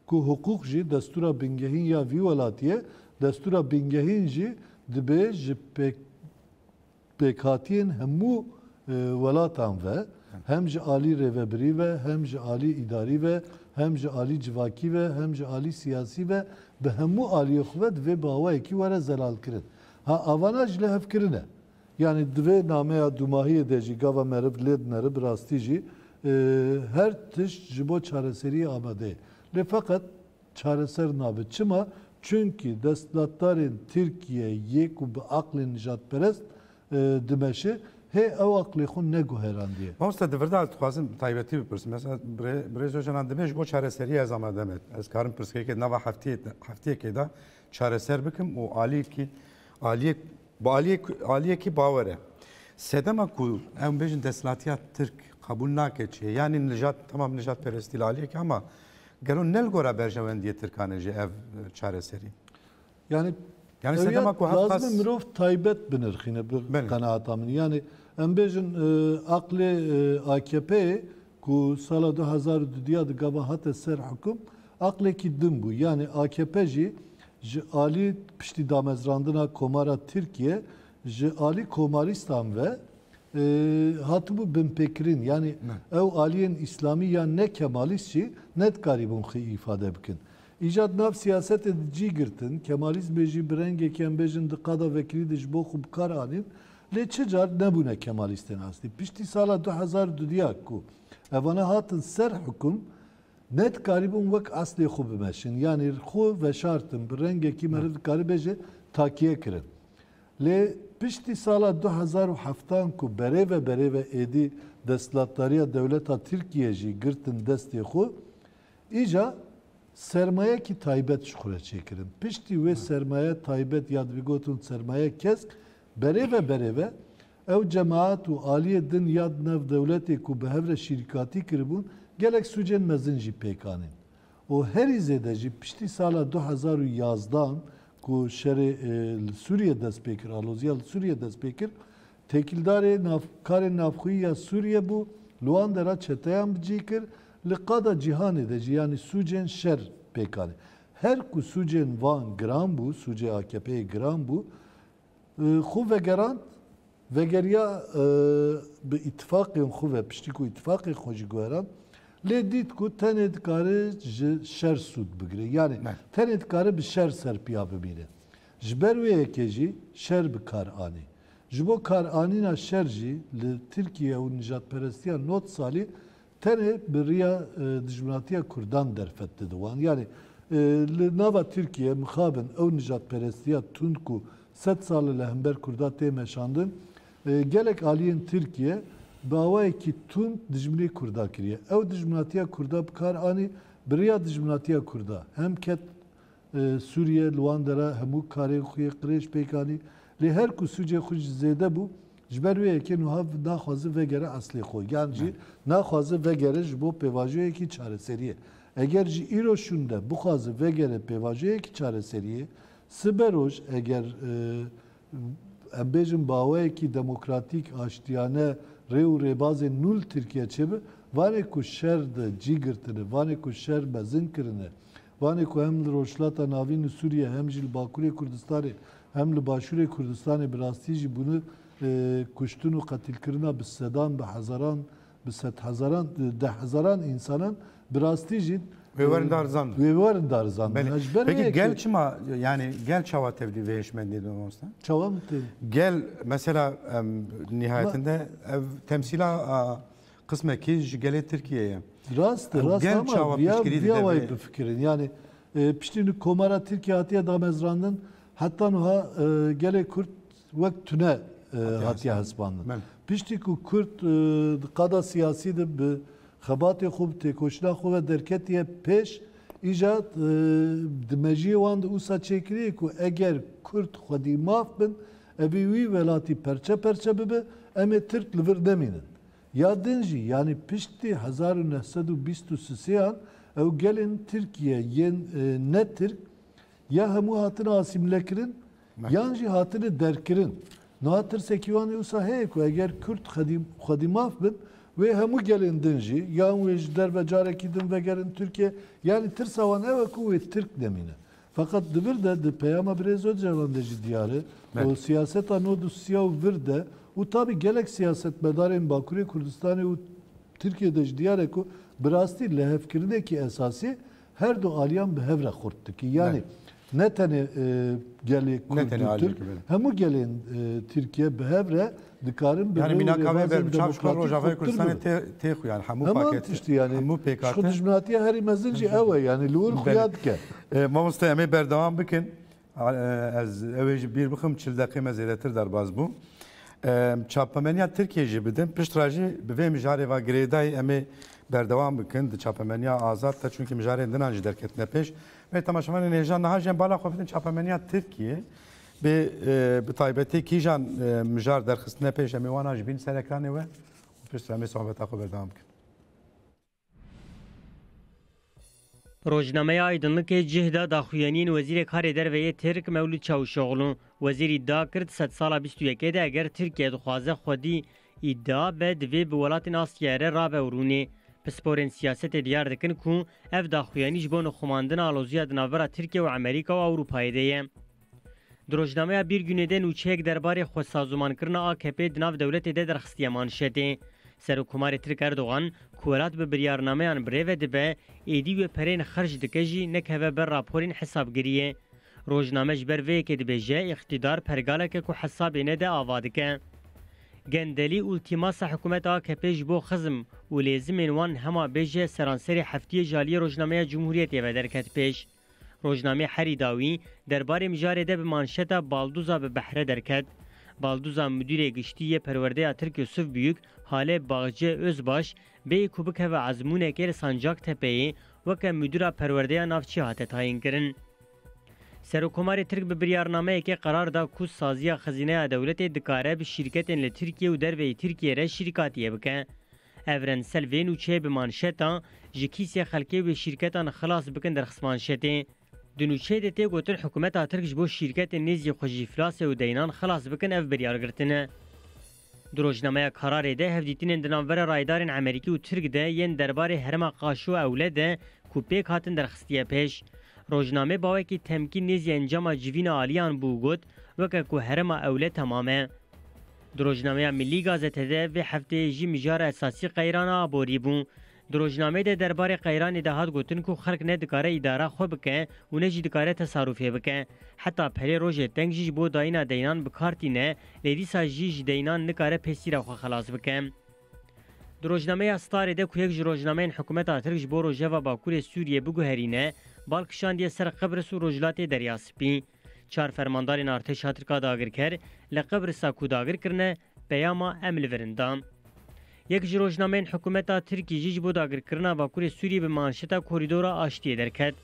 ku hiqûq jî destûra bingehîn ya vî welatî ye, destûra bingehîn jî dibe ji pêk-, pêkhatiyên hemû, e, welatan ve, hem ji alî rêvebirî ve, hem ji alî îdarî ve, hem ji alî civakî ve, hem ji alî siyasî ve, bi hemû aliyê xwe ve divê bi awayekî were zelalkirin. Ha, avana ji lihevkirin e. Yanî di vê nameya dûmahiyê de jî gava meriv lê dinere, bi rastî jî, e, her tişt ji bo çareseriyê amade ye. Lê feqet çareser nabe. Çima? Çunkî desthilatdarên Tirkiye yê ku bi aqlên nijadperest, e, dimeşe, hê ew aqlê xwe neguherandiye. Mamoste, di vir de ez dixwazim taybetî bipirsim. Mesela birê-, birêz Ocalan dibê ji bo çareseriyê ez amade me. Ez karim pirsgirêkê di nava heftiyê-, heftiyekê de çareser bikim û aliyekî, aliyek Bi aliyek-, aliyekî bawer e. Sedema ku em bêjin desthilatiya Tirk qebûl nake çi ye? Yanî nijad, temam nijadperestî li aliyekî ama gelo ne li gora berjewendiyê Tirkan e jî ev, e, çareserî? Yanî, yanî ew sedema ya ku hev lazim e qas mirov taybet binirxîne bi Belê. Qenaata min. Yanî em bêjin, e, aqlê, e, A K P'ê ku sala du hezar û dudiya di gava hate ser hukum, aqlekî din bû. Yanî A K P jî ji alî piştî damezrandina Komara Tirkiye, ji alî komarîstan ve, e, hatibû binpêkirin. Yanî Ne. ew aliyên îslamî ya ne kemalîst jî nedikarîbûn xwe îfade bikin. Îca di nav siyasetê de cî girtin, kemalizmê jî bi rengekî em bêjin di qada vekirî de ji bo xwe bi kar anîn, lê çi car nebûne kemalîstên eslî. Piştî sala du hezar û dudiya ku evane hatin ser hukum, nedikarîbûn wek eslê xwe bimeşin. Yanî xwe veşartin, bi rengekî meriv dikare bêje takiye kirin. Lê piştî sala du hezar û heftan ku berê ve berê ve êdî desthilatdariya dewleta Tirkiye jî girtin destê xwe, îca sermayekî taybet ji xwe re çêkirin. Piştî wê sermaye taybet ya divê gotin sermaye kesk, berê ve berê ve ew cemaat û aliyê din ya di nav dewletê ku bi hev re şîrîkatî kiribûn, gelek sûcên mezin jî pêk anîn. Û herî zêde jî piştî sala du hezar û yazdan ku şerê, e, li Sûriye dest pê kir, aloziya li Sûriye dest pê kir, têkildarê nav-, karên navxweyî ya Sûriye bû, li wan dera çeteyan bi cî kir, li qada cîhanê de jî, yanî sûcên şer pêk anî. Her ku sûcên van giran bû, sûcê A K P'yê giran bû, e, xwe vegerand, vegeriya, e, bi îtifaqên xwe ve, piştî ku îtifaqê xwe jî guherand, lê dît ku tenê dikare ji şer sûd bigire. Yanî Ne. tenê dikare bi şer serpiya bimîne. Ji ber wê yekê jî şer bi kar anî. Ji bo karanîna şer jî li Tirkiye û nijadperestiya nod salî tenê bi riya, e, dijminatiya Kurdan derfet dide wan. Yanî, e, li nava Tirkiye mixabin ew nijadperestiya tund ku sed sal e li hember Kurda tê meşandin, e, gelek aliyên Tirkiye bi awayekî tund dijminê Kurda kiriye. Ew dijminatiya Kurda bi kar anî, bi riya dijminatiya Kurda hem ket e, Sûriye, li wan dera hemû karên xwe yê qirêj pêk anî. Lê her ku sûcê xwe ji zêde bû, ji ber wê yekê niha naxwaze vegere eslê xwe. Yan jî Ne. naxwaze vegere ji bo pêvajoyekî çareseriyê. Eger ji îro şûnde bixwaze vegere pêvajoyekî çareseriyê, sibe roj eger, e, em bêjin bi awayekî demokratîk, aştiyane, rê û rêbazên nû li Tirkiye çêbe, Vanê ku şer de cî girtine, vanê ku şer mezin kirine, vanê ku hem li Rojhilata Navîn û Sûriye, hem jî li Bakurê Kurdistanê, hem li Başûrê Kurdistanê bi rastî jî bûne, e, kuştin û qetilkirina bi sedan, bi hezaran, bi sedhezaran, dehhezaran însanan bi rastî jî, Wê werin e, darizandin. Wê werin darizandin. Belê. Ha, ji ber Peki vê gel yekê çima, yani gel çawa tevlî vê hişmendiyê de mamoste? Çawa min tê? Gel mesela, em, nihayetinde ev temsîla, a, qismekî ji gelê Tirkiyê ye. Rast e, Ew rast gel ama çawa viya, piştgirî viya dide wayî vê? Bifikirin. Yani, e, piştî ni Komara Tirkiye hatiye damezrandin, heta niha, e, gelê Kurd wek tune, e, Hatiye hatiye hesibandin. Hesibandin. Belê. Piştî ku Kurd, e, di qada siyasî de bi xebatê xwe, bi têkoşîna xwe ve derketiye pêş, îca, e, di mejiyê wan de wisa çêkirî ku eger Kurd xwedî maf bin, evî wî welatî perçe perçe bibe, em ê Tirk li vir nemînin. Ya din jî, yanî piştî hezar û neh sed û bîst û sisêyan ew gelên Tirkiye yên, e, ne Tirk ya hemû hatine asîmlekirin, Me- yan jî hatine derkirin. Niha tirsekî wan ê wisa heye ku eger Kurd xedî-, xwedî maf bin, wê hemû gelên din jî, yan wê ji derve carekî din vegerin Tirkiye, yanî tirsa wan ew e ku wê Tirk nemîne. Feqet di vir de, di peyama birêz Ocalan de jî diyar e. Belê. Û siyaseta nod û sîya û vir de û tabî gelek siyasetmedarên Bakurê Kurdistanê û Tirkiye de jî diyar e ku bi rastî lihevkirinekî esasî her du aliyan bi hev re xurt dike. Yanî Belê. ne tenê, e, gelê Ne Kurd tenê û aliyekî, Tirk, belê. hemû gelên, e, Tirkiye bi hev re dikarin bi Yani rê û mîna kavê rêbazên ber bi çav ji xwe demokratîk Rojavayê xurttir Kurdistanê bibin. tê, tê xwe yani hemû Heman paket, tiştî yani. hemû Ji xwe pêkate. dijminatiya herî mezin jî ew e yani li wir Belê. xuya dike. E, mamoste em ê berdewam bikin. A, e, ez ew ê ji bîr bixim, çil deqê me zêdetir derbas bû. E, çapemeniya Tirkiyê jî bidin. Pişt re jî bi vê mijarê ve girêdayî em ê berdewam bikin di çapemeniya Azad de, çunkî mijarên dinan jî derketine pêş. Wê temaşevanên hêja niha jî em bala xwe bidin çapemeniya Tirkiyê. Bi, e, bi taybetî kîjan, e, mijar derxistine pêş, em ê wana jî bîn ser ekranê we û piştre em ê sohbeta xwe berdewam bikin. Rojnameya Aydınlıkê cih da daxuyaniyên Wezîrê Karê Derve yê Tirk Mewlût Çavuşoglu. Wezîr îdia kir, di sedsala bîst û yekê de eger Tirkiye dixwaze xwedî îdia be, divê bi welatên Asyayê re rabe û rûnê. Pisporên siyasetê diyar dikin ku ev daxuyanî ji bo nixumandina aloziya di navbera Tirkiye û Amerîka û Ewropayê de ye. Di rojnameya Bîrgûnê de nûçeyek derbarê xwesazomankirina A K P di nav dewletê de derxistiye manşetê. Serokkomarê Tirk Erdogan, ku welat bi biryarnameyan bi rê ve dibe, êdî wê pereyên xerc dike jî nekeve ber raporên hesabgiriyê. Rojname ji ber vê yekê dibêje, îqtîdar pergaleke ku hesabê nede ava dike. Gendelî, ultîmasa hikûmeta A K P ji bo xizm û lêzimên wan hema bêje seranserê heftiyê ji aliyê rojnameya Cumhuriyetê ve derket pêş. Rojnameyê herî dawî derbarê mijarê de bi manşeta Balduza bi behre derket. Balduza Mudîrê Giştî yê Perwerdeya Tirk Yusuf Büyük, Hale Bağcı Özbaş, bêyî ku bikeve ezmûnekê li Sancaktepe'yê weke Mudîra Perwerdeya Navçî hate tayînkirin. Serokkomarê Tirk bi biryarnameyekê qerar da ku saziya xezîneya dewletê dikare bi şîrketên li Tirkiye û derveyî Tirkiye re şîrkatiyê bike. Evrensel vê nûçeyê bi manşeta "Ji kîsê xelkê wê şîrketan xilas bikin" derxist manşetê. Di nûçeyê de tê gotin, hikûmeta Tirk ji bo şîrketên nêzî xwe ji îflasê û deynan xilas bikin ev biryar girtine. Di rojnameya Kararê de hevdîtinên di navbera raydarên Amerîkî û Tirk de yên derbarê herêma Qaşo Ewle de ku pêk hatin derxistiye pêş. Rojnamê bawekî temkîn nêzî encama civîna aliyan bû û got, weke ku herêma Ewle temam e. Di rojnameya Millî Gazete de vê hefteyê jî mijara esasî qeyrana aborî bû. Di rojnameyê de derbarê qeyranê de hat gotin ku xelk ne dikare îdara xwe bike û ne jî dikare tesarufê bike. Heta perê rojê teng jî ji bo dayîna deynan bi kar tîne, lê dîsa jî ji deynan nikare pêsîra xwe xelas bike. Di rojnameya Starê de ku yek ji rojnameyên hikûmeta Tirk ji bo rojeva Bakurê Sûriyê biguherîne, bal kişandiye ser Qibris û Rojhilatê Derya Spî. Çar fermandarên artêşa Tirk a dagirker li Qibrisa ku dagir kirine, peyama "Em li vir in" da. Yek ji rojnameyên hikûmeta Tirkî jî ji bo dagirkirina Bakurê Sûriyê bi manşeta "Korîdora Aştiyê" derket.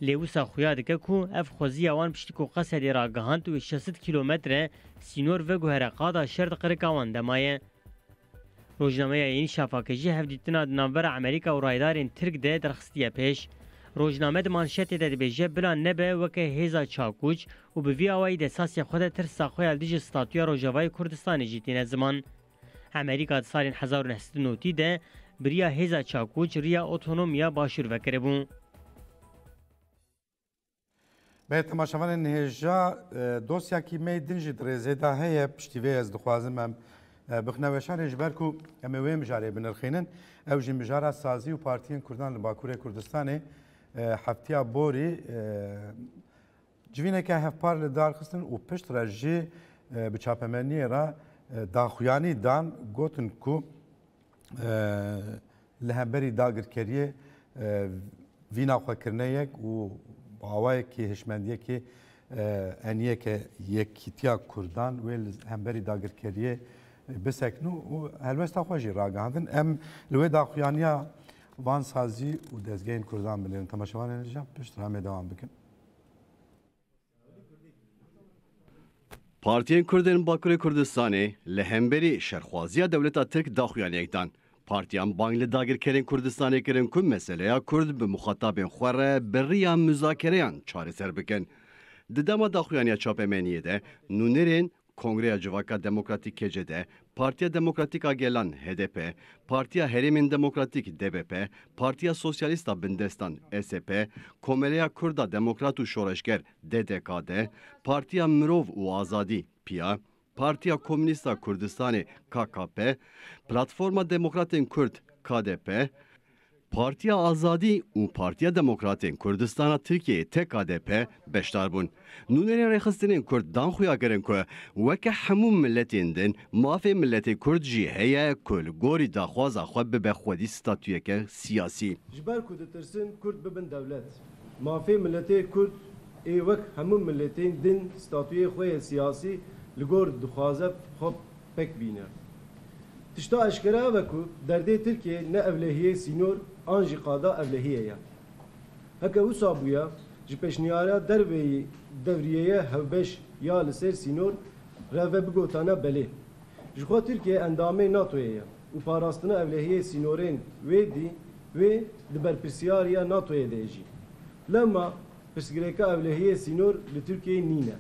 Lê wisa xuya dike ku ev xweziya wan piştî ku Qesedê ragihand û şeş sed kîlometre sînor veguhere qada şer di qirika wan de maye. Rojnameya Yeni Şafakê jî hevdîtina di navbera Amerîka û raydarên Tirk de derxistiye pêş. Rojname di manşetê de dibêje, bila nebe weke hêza Çakûç û bi vî awayî di esasê xwe de tirsa xwe ya li dijî statûya Rojavayê Kurdistanê jî tîne ziman. Amerîka di salên hezar û neh sed û notî de bi riya hêza çakû ji riya otonomiya Başûr vekiribû. Belê temaşevanên hêja, e, dosyakî me din jî di rêzê de heye, piştî vê ez dixwazim em, e, bixine weşanê, ji ber ku em ê wê mijarê binirxînin. Ew jî mijara sazî û partiyên Kurdan li Bakurê Kurdistanê, e, heftiya borî, e, civîneke hevpar li dar xistin û pişt re jî, e, bi çapemeniyê re, e, daxuyanî dan, gotin ku, e, li hemberî dagirkeriyê, e, vîna xwe kirine yek û bi awayekî hişmendiyekî, e, eniyeke yekîtiya Kurdan wê li hemberî dagirkeriyê, e, biseknû û helwesta xwe jî ragihandin. Em li wê daxuyaniya van sazî û dezgehên Kurdan binêrin. Temaşevanên hêja, pişt re em ê dewam bikin. Partiyên Kurd ên Bakurê Kurdistanê li hemberî şerxwaziya dewleta Tirk daxuyaniyek dan. Partiyan bang li dagirkerên Kurdistanê kirin ku meseleya Kurd bi muxatabên xwe re bi riya muzakereyan çareser bikin. Di dema daxuyaniya çapemeniyê de, nûnerên Kongreya Civaka Demokratîk, K C D, Partiya Demokratîk a Gelan, H D P, Partiya Herêmên Demokratîk, D B P, Partiya Sosyalîst a Bindestan, S D P, Komeleya Kurd a Demokrat û Şoreşger, D D K D, Partiya Mirov û Azadî, piya, Partiya Komûnîst a Kurdistanê, K K P, Platforma Demokratên Kurd, K D P, Partiya Azadî û Partiya Demokratên Kurdistan a Tirkiyeyê, T K D P, beşdar bûn. Nûnerên rêxistinên Kurd dan xuya kirin ku weke hemû miletên din, mafê miletê Kurd jî heye ku li gorî daxwaza xwe bibe xwedî statuyeke siyasî. Ji ber ku ditirsin Kurd bibin dewlet, mafê miletê Kurd ê wek hemû miletên din statuyê xwe yê siyasî li gor dixwaze xwe pek bîne. Tişta eşkere ev e ku derdê Tirkiyê ne ewlehiyê sînor an jî qada ewlehiyê ye. Heke wisa bûye, ji pêşniyara derveyî devriyeye hevbeş ya li ser sînor re ve bigotana belê. Ji xwe Tirkiye endamê NATOyê ye û parastina ewlehiyê sînorên wê dî wê di berpirsiyariya NATOyê de ye jî. Lema pirsgirêka ewlehiyê sînor li Tirkiyeyê nîne.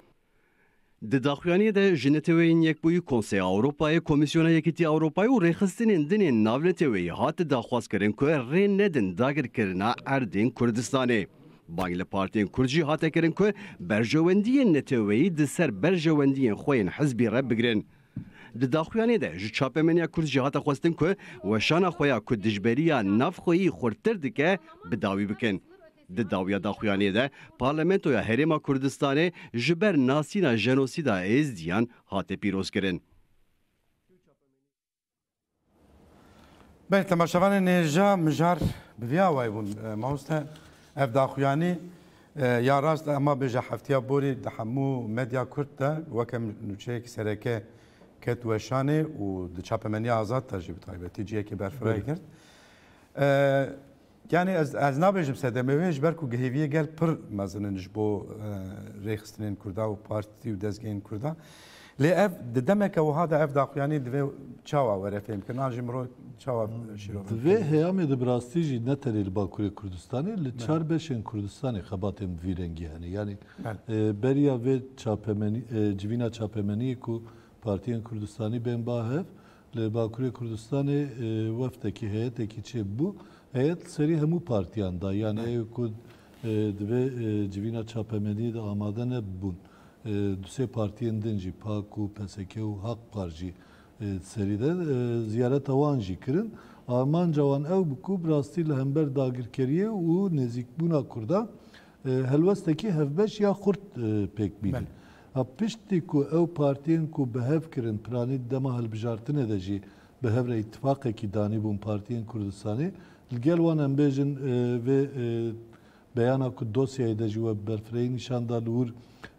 Di daxuyaniyê de ji Neteweyên Yekbûyî, Konseya Ewropayê, Komîsyona Yekîtiya Ewropayê û rêxistinên din ên navneteweyî hate daxwazkirin ku rê nedin dagirkirina erdên Kurdistanê. Bang li partiyên Kurd jî hate kirin ku berjewendiyên neteweyî di ser berjewendiyên xwe yên hizbî re bigirin. Di daxuyaniyê de ji çapemeniya Kurd jî hate xwestin ku weşana xwe ya ku dijberiya navxweyî xurttir dike, bi dawî bikin. Di dawiya daxuyaniyê de Parlamentoya Herêma Kurdistanê ji ber nasîna jenosîda Êzdiyan hate pîrozkirin. Belê, temaşevanên hêja, mijar bi vî awayî bûn. E, mamoste, ev daxuyanî, e, ya rast, ema bêje heftiya borî di hemû medya Kurd de weke nûçeyekî sereke ket weşanê û di çapemeniya azad de jî bi taybetî cihekî berfireh girt. E, Yanî ez, ez nabêjim sedemê wê, ji ber ku hêviyê gel pir mezin in ji bo, e, rêxistinên Kurda û partî û dezgehên Kurda. Lê ev, di demeke wiha de ev daxuyanî divê çawa were fêhmkirin? An jî mirov çawa şîrove Divê pênî? Heyamê de bi rastî jî ne tenê li Bakurê Kurdistanê, li Belê. Çar beşên Kurdistanê xebatên bi vî rengî hene. Yanî, Belê. e, beriya vê çapemenî, e, civîna çapemeniyê ku partiyên Kurdistanî bên ba hev, li Bakurê Kurdistanê, e, wefdekî, heyetekî çêbû. Heyet li serî hemû partiyan da. Yanî Hı. ew ku, e, divê, e, civîna çapemeniyê de amade nebûn. E, du sê partiyên din jî, PAK û P S K û Hak Par jî, e, serî de, e, ziyareta wan jî kirin. Armanca wan ew bû ku bi rastî li hember dagirkeriyê û nêzîkbûna Kurdan e, helwestekî hevbeş ya xurt, e, pêk bînin. Belê. Ha, piştî ku ew partiyên ku bi hev kirin, piranî dema hilbijartinê de jî bi hev re îtifaqekî danîbûn partiyên Kurdistanê, li gel wan em bêjin, e, vê, e, beyana ku dosyayê de jî we bi berfirehî nîşan da li wir,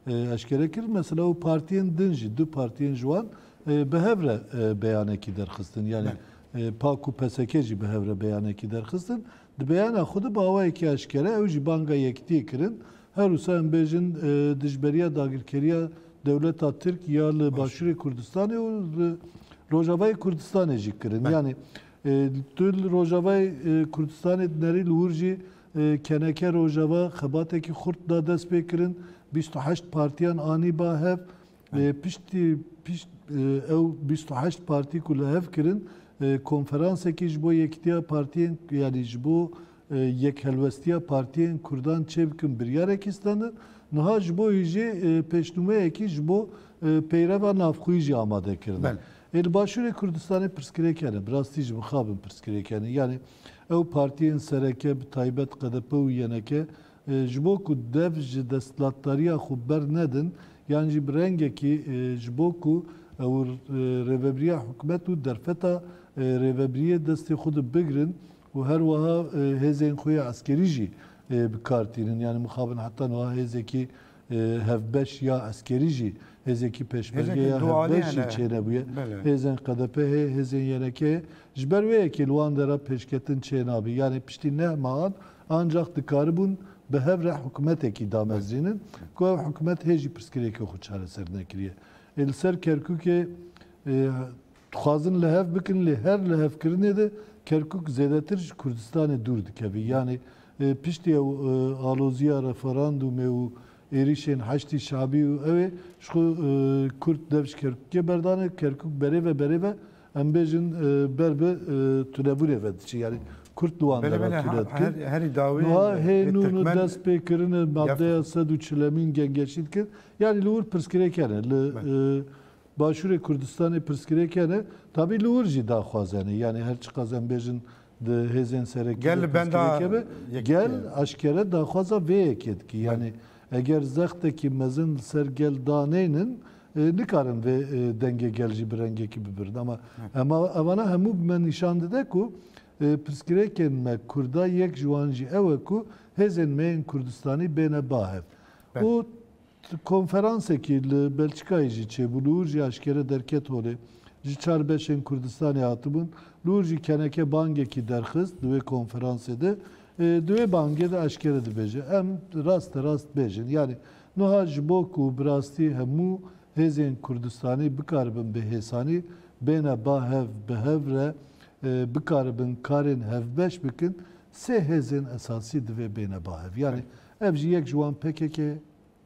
e, eşkere kir. Mesela ew partiyên din jî, du partiyên ji wan, e, bi hev re, e, beyanekî derxistin. Yanî, Belê. e, PAK û P S K jî bi hev re beyanekî derxistin. Di beyana xwe de bi awayekî eşkere ew jî banga yekitiyê kirin. Her wisa em bêjin, e, dijberiya dagirkeriya dewleta Tirk ya li Baş. Başûrê Kurdistanê û li Rojavayê Kurdistanê jî kirin. Belê. Yanî, e, tu li Rojavayê, e, Kurdistanê dinerî li wir jî, e, K N K Rojava xebatekî xurt da dest pê kirin. Bîst û heşt partiyan anî ba hev. Belê. E, piştî, pişt, e, ew bîst û heşt partî ku li hev kirin, e, konferansekî ji bo yekîtiya partiyên, yanî ji bo, e, yekhelwestiya partiyên Kurdan çêbikin biryarekî standin. Niha ji bo hîjê, e, pêşnûmeyekî ji bo, e, peyreva navxweyî jî amade kirine. Belê. Ê li Başûrê Kurdistanê pirsgirêk hene, bi rastî jî mixabin pirsgirêk hene. Yanî ew partiyên sereke, bi taybet Q D P û Y N K, e, ji bo ku dev ji desthilatdariya xwe bernedin, yan jî bi rengekî, e, ji bo ku ew, e, rêvebiriya hikûmet û derfeta, e, rêvebiriyê destê xwe de bigrin û her wiha, e, hêzên xwe ya eskerî jî, e, bi kar tînin. Yanî mixabin heta niha hêzekî, e, hevbeş ya eskerî jî, hêzekî pêşmerge Hêzekî ya dualî hevbeş jî hene. Çênebûye. Belê. Hêzên Q D P heye, hêzên Y N K heye. Ji ber wê yekê li wan dera pêşketin çênabî. Yanî piştî neh mehan ancax dikaribûn bi hev re hikûmetekî damezrînin, ku ev hikûmet hê jî pirsgirêkê xwe çareser nekiriye. Ê li ser Kerkûkê, e, dixwazin li hev bikin, lê her lihevkirinê de Kerkûk zêdetir ji Kurdistanê dûr dikeve. Yanî, e, piştî ew, e, aloziya referandumê û êrîşên Heşdî Şabî û ew ê ji xwe, e, Kurd dev ji Kerkûkê berdane, Kerkûk berê ve berê ve, em bêjin, e, ber bi, e, tunebûnê ve diçe. Yanî Kurd li wan Belê, dera belê, tune ha-, dike. her, herî dawî Niha hê hê nû nû Tirkmen dest pê kirine maddeya sed û çilemîn gengeşî dike. Yanî li wir pirsgirêk hene. Li, Belê. e, Başûrê Kurdistanê pirsgirêk hene. Tabî li wir jî daxwaz hene. Yanî her çiqas em bêjin di hêzên serekî Gel de li benda pirsgirêk hebe, yekê. Gel eşkere daxwaza vê yekê dike. Yanî eger zextekî mezin li ser gel daneynin, e, nikarin vê, e, dengê gel jî bi rengekî bibirin. Ama ema, evana hemû bi me nîşan dide ku, e, pirsgirêkên me Kurda yek ji wan jî ew e ku hêzên me yên Kurdistanî bêne ba hev. Belê. Û Konferansekî li Belçîkayê jî çêbû, li wir jî aşkere derket holê. Ji çar beşên Kurdistanê hatibûn. Li wir jî K N K bangekî derxist di wê konferansê de. E, di wê bangê de aşkere dibêje. Em raste rast bêjin. Yanî niha ji bo ku bi rastî hemû hêzên Kurdistanî bikaribin bi hêsanî bêne ba hev, bi hev re, e, bikaribin karên hevbeş bikin, sê hêzên esasî divê bêne ba hev. Yanî ev jî yek ji wan P K K,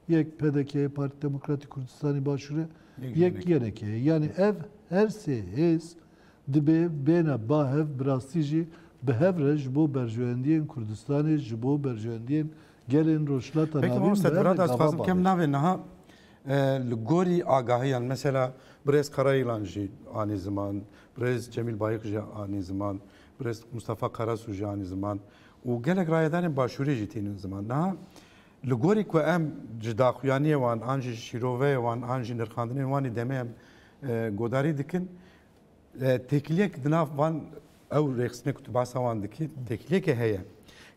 yek P D K, Partî Demokratîk Kurdistanê Başûrê, Yek yek Y N K. Y N K. Yanî ev her sê hêz dibê bêne ba hev, bi rastî jî bi hev re ji bo berjewendiyên Kurdistanê, ji bo berjewendiyên gelên Rojhilata Peki Navîn mamoste, bi hev re Dirat, ez gava dixwazim kem bavêjin. Navê niha, e, li gorî agahiyan, mesela Birêz Karayilan jî anî ziman, Birêz Cemîl Bayik jî anî ziman, Birêz Mustafa Karasu jî anî ziman û gelek rayedarên Başûrê jî tînin ziman. Niha Li gorî ku em ji daxuyaniyê wan, an jî şîroveyê wan, an jî nirxandinên wan ê demê em, e, godarî dikin, e, têkiliyek di nav van ew rêxistinê ku tu behsa wan dikî, têkiliyeke heye.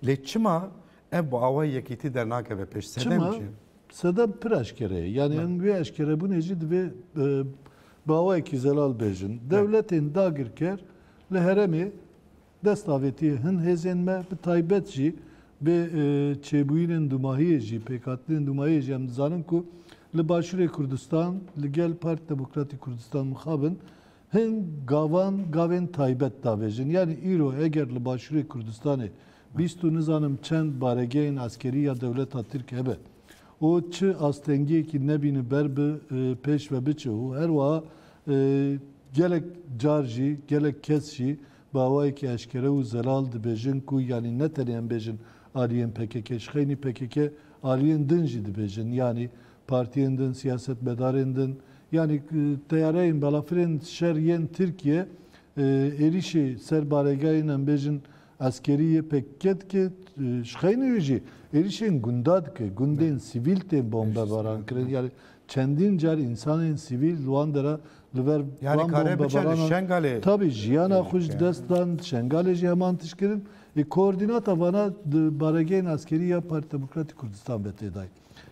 Lê çima ev bi awayî yekîtî dernakeve pêş? Sedem Çima? Çi? Sedem pir eşkere ye. Yanî Ne? em wê eşkerebûnê jî divê, e, bi awayekî zelal bêjin. Ne? Dewletên dagirker li herêmê destavêtiyê hin hêzên me, bi taybet jî bi, e, çêbûyînên dumahiyê jî, pêkhatinên dumahiyê jî em dizanin ku li Başûrê Kurdistan, li gel Partî Demokratîk Kurdistan mixabin, hin gavan, gavên taybet davêjin. Yanî îro eger li Başûrê Kurdistanê bîst û nizanim çend baregehên eskerî ya dewleta Tirk hebe, û çi astengiyekî nebîne ber bi, e, pêş ve biçe û her wiha, e, gelek car jî, gelek kes jî bi awayekî eşkere û zelal dibêjin ku, yanî ne tenê em bêjin aliyên P K K, ji xeynî P K K aliyên din jî dibêjin, yanî partiyên din, siyasetmedarên din, yanî, e, teyareyên balafirên şer yên Tirkiye, e, êrîşê ser baregehên em bêjin eskerî yê P K K dike, e, ji xeynî wî jî êrîşên gunda dike, gundên sivîl tên bombebaran kirin. Yanî çendîn car însanên sivîl li wan dera li ver Yanî van kare biçe li bombebarana Şengalê. Tabî jiyana xwe ji dest dan, Şengalê jî heman tişt kirin. Ê koordînata vana di baregehên eskerî ya Partî Demokratîk Kurdistan ve tê dayî.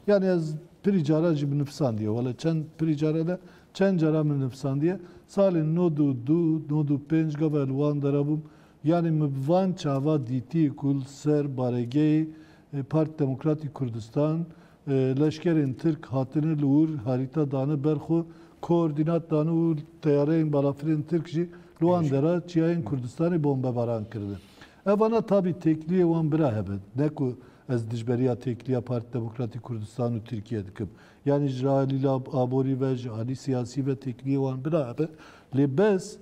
Yanî ez pirî cara jî bi nifsandiye. Wele çend pirî cara de çend cara min nifsandiye. Salên nod û du, nod û pênc gava li wan dera bûm. Yanî min bi van çava dîtî ku li ser baregehê, e, Partî Demokratîk Kurdistan, e, leşkerên Tirk hatine li wir harîta dane ber xwe, koordînat dane û teyareyên balafirên Tirk jî li wan dera çiyayên Kurdistanê bombebaran kirine. Evana tabî têkiliyê wan bira hebe. Ne ku ez dijberiya têkiliya Partî Demokratîk Kurdistan û Tirkiye dikim. Yanî ji alî lab-, aborî ve, ji alî siyasî ve têkiliyê wan bira hebe. Lê bes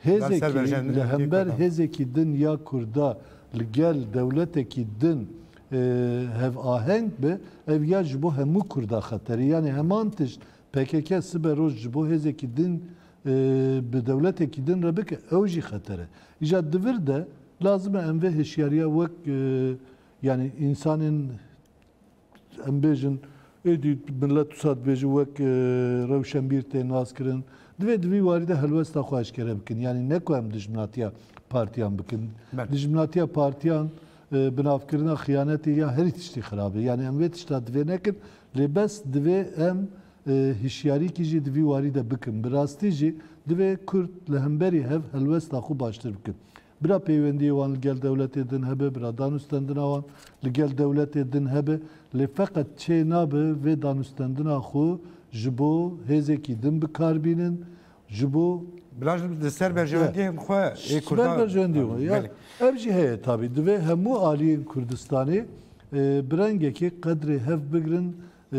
Hêzekî li hember hêzekî din ya Kurda li gel dewletekî din, e, hevaheng be, ev ya ji bo hemû Kurda xeter e. Yanî heman tişt P K K sibe roj ji bo hêzekî din, e, bi dewletekî din re bike, ew jî xeter e. Îja di vir de lazim e em vê hişyariya wek, e, yanî însanên, em bêjin, êdî milet wisa dibêje wek, e, rewşenbîr tê naskirin. Divê di vî warî de helwesta xwe eşkere bikin. Yanî ne ku em dijminatiya partiyan bikin. Belê. Dijminatiya partiyan, e, binavkirina xiyanetê ya herî tiştî xirab e. Yanî em vê tişta divê nekin. Lê bes divê em, e, hişyarîkî jî di vî warî de bikin. Bi rastî jî divê Kurd li hemberî hev helwesta xwe baştir bikin. Bira peywendiyê wan li gel dewletê din hebe, bira danûstendina wan li gel dewletê din hebe, lê feqet çê nabe vê danûstendina xwe ji bo hêzekî din bi kar bînin, ji bo Bila ji li ser berjewendiyên xwe ê Kurdan. Ber berjewendiyê xwe, ya. Belê. Ev jî heye tabî. Divê hemû aliyên Kurdistanê, e, bi rengekê qedrê hev bigrin, e,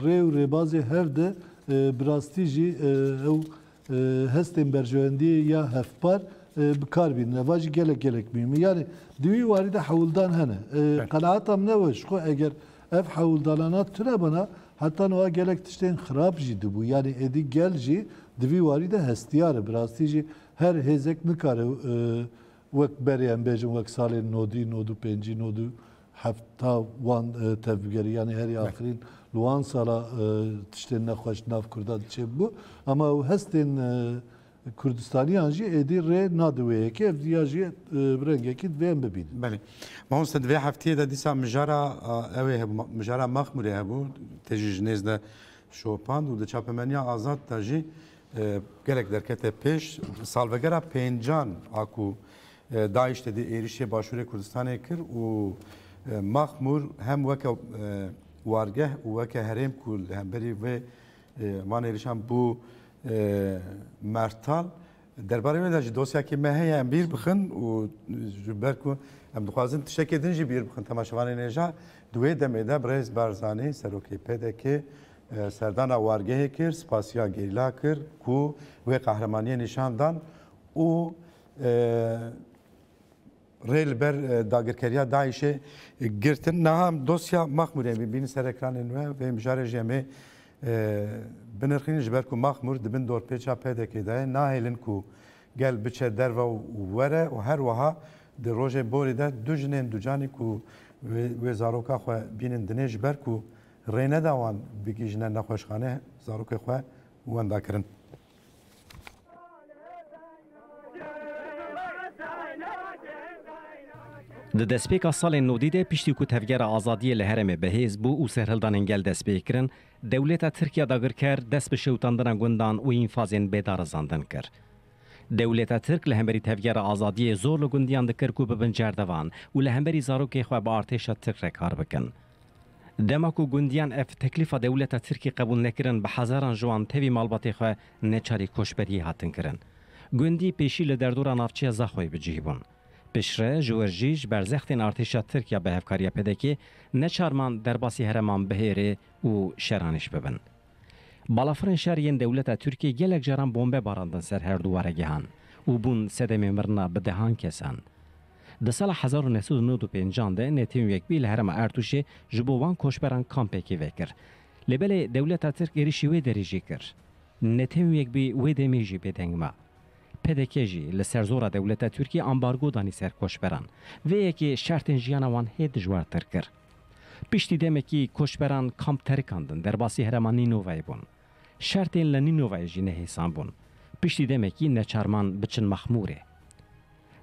rê û rêbazê hev de, e, bi rastî jî, e, ew, e, hestên berjewendiyê ya hevpar, e, bi kar bînin. Eva jî gelek, gelek muhîm e. Yanî di wî warî de hewldan hene. E, Belê. Qenaeta min ew e, ji xwe eger ev hewldanana tune bana, heta niha gelek tiştên xirab jî dibû. Yanî êdî gel jî di vî warî de hestiyar e. Bi rastî jî her hêzek nikare, e, wek berê em bêjin, wek salên nodî, nod û pêncî, nod û hefta wan, e, tevbigerî, yanî herî Belê. Axirîn li wan sala, e, tiştên nexweş di nav Kurdan çêbû. Ama ew hestên, e, Kurdistaniyan jî êdî rê nade wê yekê, ev diya jî, e, bi rengekî divê em bibînin. Belê. Mamoste, di vê heftiyê de dîsa mijara, a, ew ê hebû, ma-, mijara Maxmûrê hebû, tê jî ji nêz de şopand û di çapemeniya Azad de jî, e, gelek derkete pêş. Salvegera pêncan a ku, e, DAIŞ tê di êrişê Başûrê Kurdistanê kir û, e, Maxmûr hem weke, e, wargeh û weke herêm ku li hemberî vê, e, van êrişan bû, e, mertal. Derbarê wê de jî dosyakê me heye, em bîr bixin û ji ber ku em dixwazin tiştekê din jî bîr bixin temaşevanên hêja, di wê demê de birêz Barzanî, serokê P D K, e, serdana wargehê kir, spasiya gerîla kir ku wê qehremaniyê nîşan dan û, e, rê li ber, e, dagirkeriya DAIŞê girtin. Niha em dosya Maxmûrê em bînin ser ekranên we, vê mijarê jî em ê, e, binirxînin, ji ber ku Maxmûr di bin dorpêça P D K'ê de ye, nahêlin ku gel biçe derve û were û her wiha di rojê borî de du jinên ducanî ku wê, wê zaroka xwe bînin dinê, ji ber ku rê neda wan bigihîjine nexweşxane, zarokê xwe wenda kirin. Di destpêka salên nodî de, piştî ku Tevgera Azadiyê li herêmê bihêz bû û serhildanên gel dest pê kirin, dewleta Tirk ya dagirker dest bi şewitandina gundan û înfazên bêdarizandin kir. Dewleta Tirk li hemberî Tevgera Azadiyê zor li gundiyan dikir ku bibin cerdevan û li hemberî zarokê xwe bi artêşa Tirk re kar bikin. Dema ku gundiyan ev teklîfa dewleta Tirkî qebûl nekirin, bi hezaran ji wan tevî malbatê xwe neçarî koçberiyê hatin kirin. Gundî pêşî li derdora navçeya Zaxoyê bi cih bûn. Piştre ji wir jî ji ber zextên artêşa Tirk ya bi hevkariya P D K'ê neçar man derbasî hereman bihêrê û şeranîş bibin. Balafirên şer yên dewleta Tirkiyê gelek caran bombe barandin ser her du waregehan û bûn sedemê mirina bi dehan kesan. Di sala hezar û neh sed û nod û pênc de Netewên Yekbûyî li herêma Ertûşê ji bo wan koçberan kampekê vekir. Lê belê dewleta Tirk êrişî wê derê jî kir. Netewên Yekbûyî wê demê jî bêdeng ma. P D K jî li ser zora dewleta Tirkiyê ambargo danî ser koçberan. Vê yekê şertên jiyana wan hê dijwartir kir. Piştî demekî koçberan kamp terikandin, derbasî herêma Nînovayê bûn. Şertên li Nînovayê jî nehêsan bûn. Piştî demekî neçar man biçin Mexmûrê.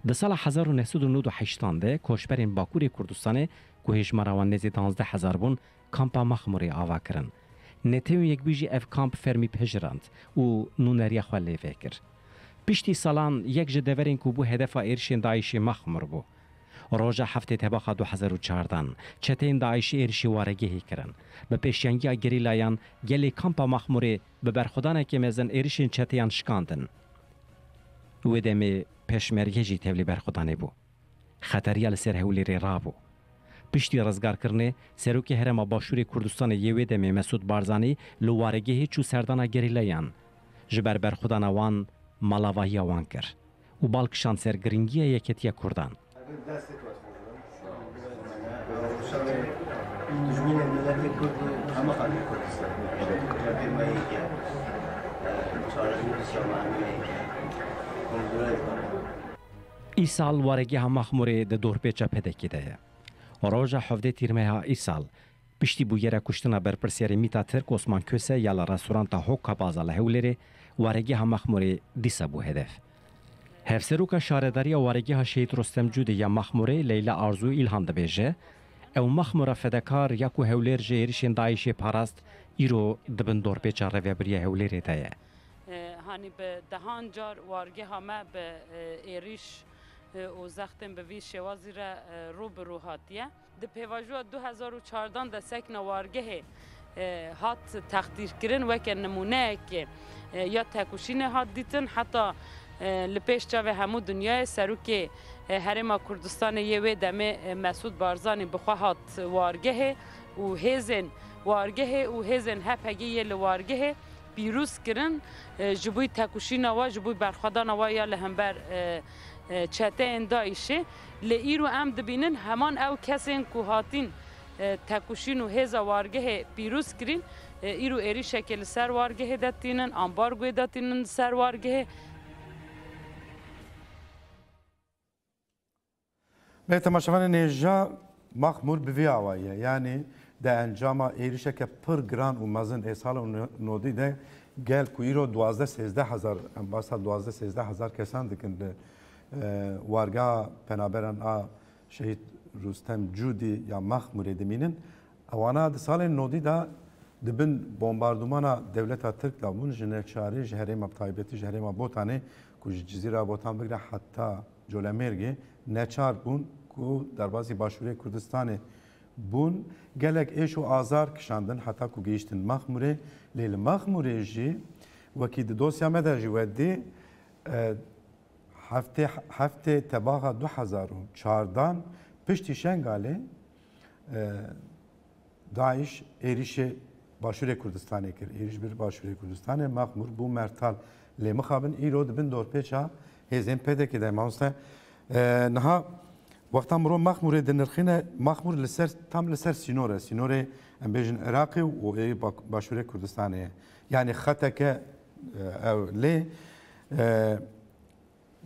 Di sala hezar û neh sed û nod û heştan de koçberên Bakurê Kurdistanê ku hêjmara wan nêzî danzdeh hezar bûn, kampa Mexmûrê ava kirin. Netewên Yekbûyî jî ev kamp fermî pejirand û nûneriya xwe lê vekir. Piştî salan yek ji deverên ku bû hedefa êrişên DAIŞê Mexmûr bû. Roja heftê Tebaxa du hezar û çardan çeteyên DAIŞê êrişî waregehê kirin. Bi pêşengiya gerîlayan gelê kampa Mexmûrê bi berxwedanekê mezin êrişên çeteyan şikandin. Wê demê pêşmerge jî tevlî berxwedanê bû. Xeteriya li ser Hewlêrê rabû. Piştî rizgarkirinê, Serokê Herêma Başûrê Kurdistanê yê wê demê Mesûd Barzanî li waregehê çû serdana gerîlayan. Ji ber berxwedana wan, malavahiya wan kir. û bal kişand ser giringiya yeketiya Kurdan. Îsal waregeha Maxmûrê di dorpêça P D K'ê de ye. Roja hevdeh Tîrmeha îsal, piştî bûyera kuştina berpirsiyarê MÎT'a Tirk Osman Köse ya li restoranta Hokka Baza li Hewlêrê, waregeha Maxmûrê dîsa bû hedef. Hevseroka Şaredariya Waregeha Şehîd Rostem Cûdê ya Maxmûrê Leyla Arzu Îlhan dibêje, ew Maxmûra fedekar ya ku Hewlêr ji êrişên DAIŞ'ê parast, îro di bin dorpêça Rêvebiriya Hewlêrê de ye. E, hanî bi dehan car wargeha me bi, e, êrîş, e, û zextên bi vî şêwazî re, e, rû bi rû hatiye. Di pêvajoya du hezar û çardan de sekna wargehê, e, hat texdîrkirin, weke nimûneyekê, e, ya tekuşînê hat dîtin. Heta, e, li pêş çavê hemû dinyayê serokê, e, Herêma Kurdistanê yê wê demê, e, Mesûd Barzanî bi xwe hat wargehê û hêzên wargehê û hêzên H P G yê li wargehê pîroz kirin, e, ji bo tekuşîna wa, ji bo berxwedana wa ya li hember, e, e, çeteyên DAIŞ'ê. Lê îro em dibînin heman ew kesên ku hatîn, e, tekuşîn û hêza wargehê pîroz kirîn, e, îro êrîşekê li ser wargehê de tînin, ambargoyê de tînin li ser wargehê. Bê temaşevanên hêja, Maxmûr bi vî awayî ye. Yanî di encama êrişeke pir giran û mezin ê sala no-, nodî de gel ku îro duwazdeh sêzdeh hezar, em basa duwazdeh sêzdeh hezar kesan dikin li, e, wargeha penaberan a Şehîd Rustem Cûdî ya Maxmûrê dimînin. Ewana di salên nodî de di bin bombardûmana dewleta Tirk de bûn, ji neçarî ji herêma, bi taybetî ji herêma Botanê ku ji Cizîra Botan bigire heta Colemêrgê neçar bûn ku derbasî Başûrê Kurdistanê bûn. Gelek êş û azar kişandin heta ku gihîştin Maxmûrê. Lê li Maxmûrê jî wekî di dosya me de jî we dî, e, heftê, heftê tebaxa du hezar û çardan piştî Şengalê, e, DAIŞ êrîşê Başûrê Kurdistanê kir. Êrîş bir Başûrê Kurdistanê, Maxmûr bû mertal. Lê mixabin îro di bin dorpêça hêzên P D K'ê de ye. Mamoste, e, niha wexta mirov Maxmûrê dinirxîne, Maxmûr li ser, tam li ser sînor e. Sînorê, em bêjin, Iraqê û ê Bak-, Başûrê Kurdistanê ye. Yanî xeteke, e, ew lê, e,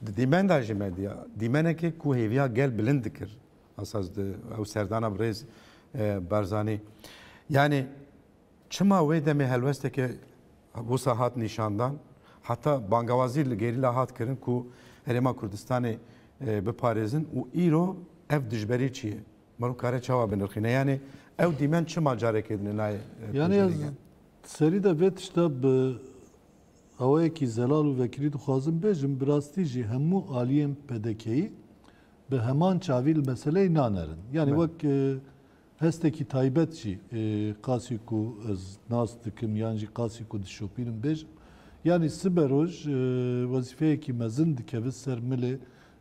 Di dîmen de jî me diya, dîmenekê ku hêviya gel bilind dikir. Esas di ew serdana birêz, e, Barzanî. Yanî çima wê demê helwesteke wisa hat nîşandan, heta bangawazî li gerîla hat kirin ku Herêma Kurdistanê, e, biparêzin û îro ev dijberî çi ye? Mero kare çawa binirxîne? Yanî ew dîmen çima carekê din nayê, e, Yanî ez pencerî? Serî de vê tişta bi awayekî zelal û vekirî dixwazim bêjim, bi rastî jî hemû aliyên P D K'yî bi heman çavî li meseleyê nanerin. Yanî Belê. wek, e, hestekî taybet jî, e, qasî ku ez nas dikim yan jî qasî ku dişopînim bêjim. Yanî siberoj, e, wezîfeyekî mezin dikeve ser milê,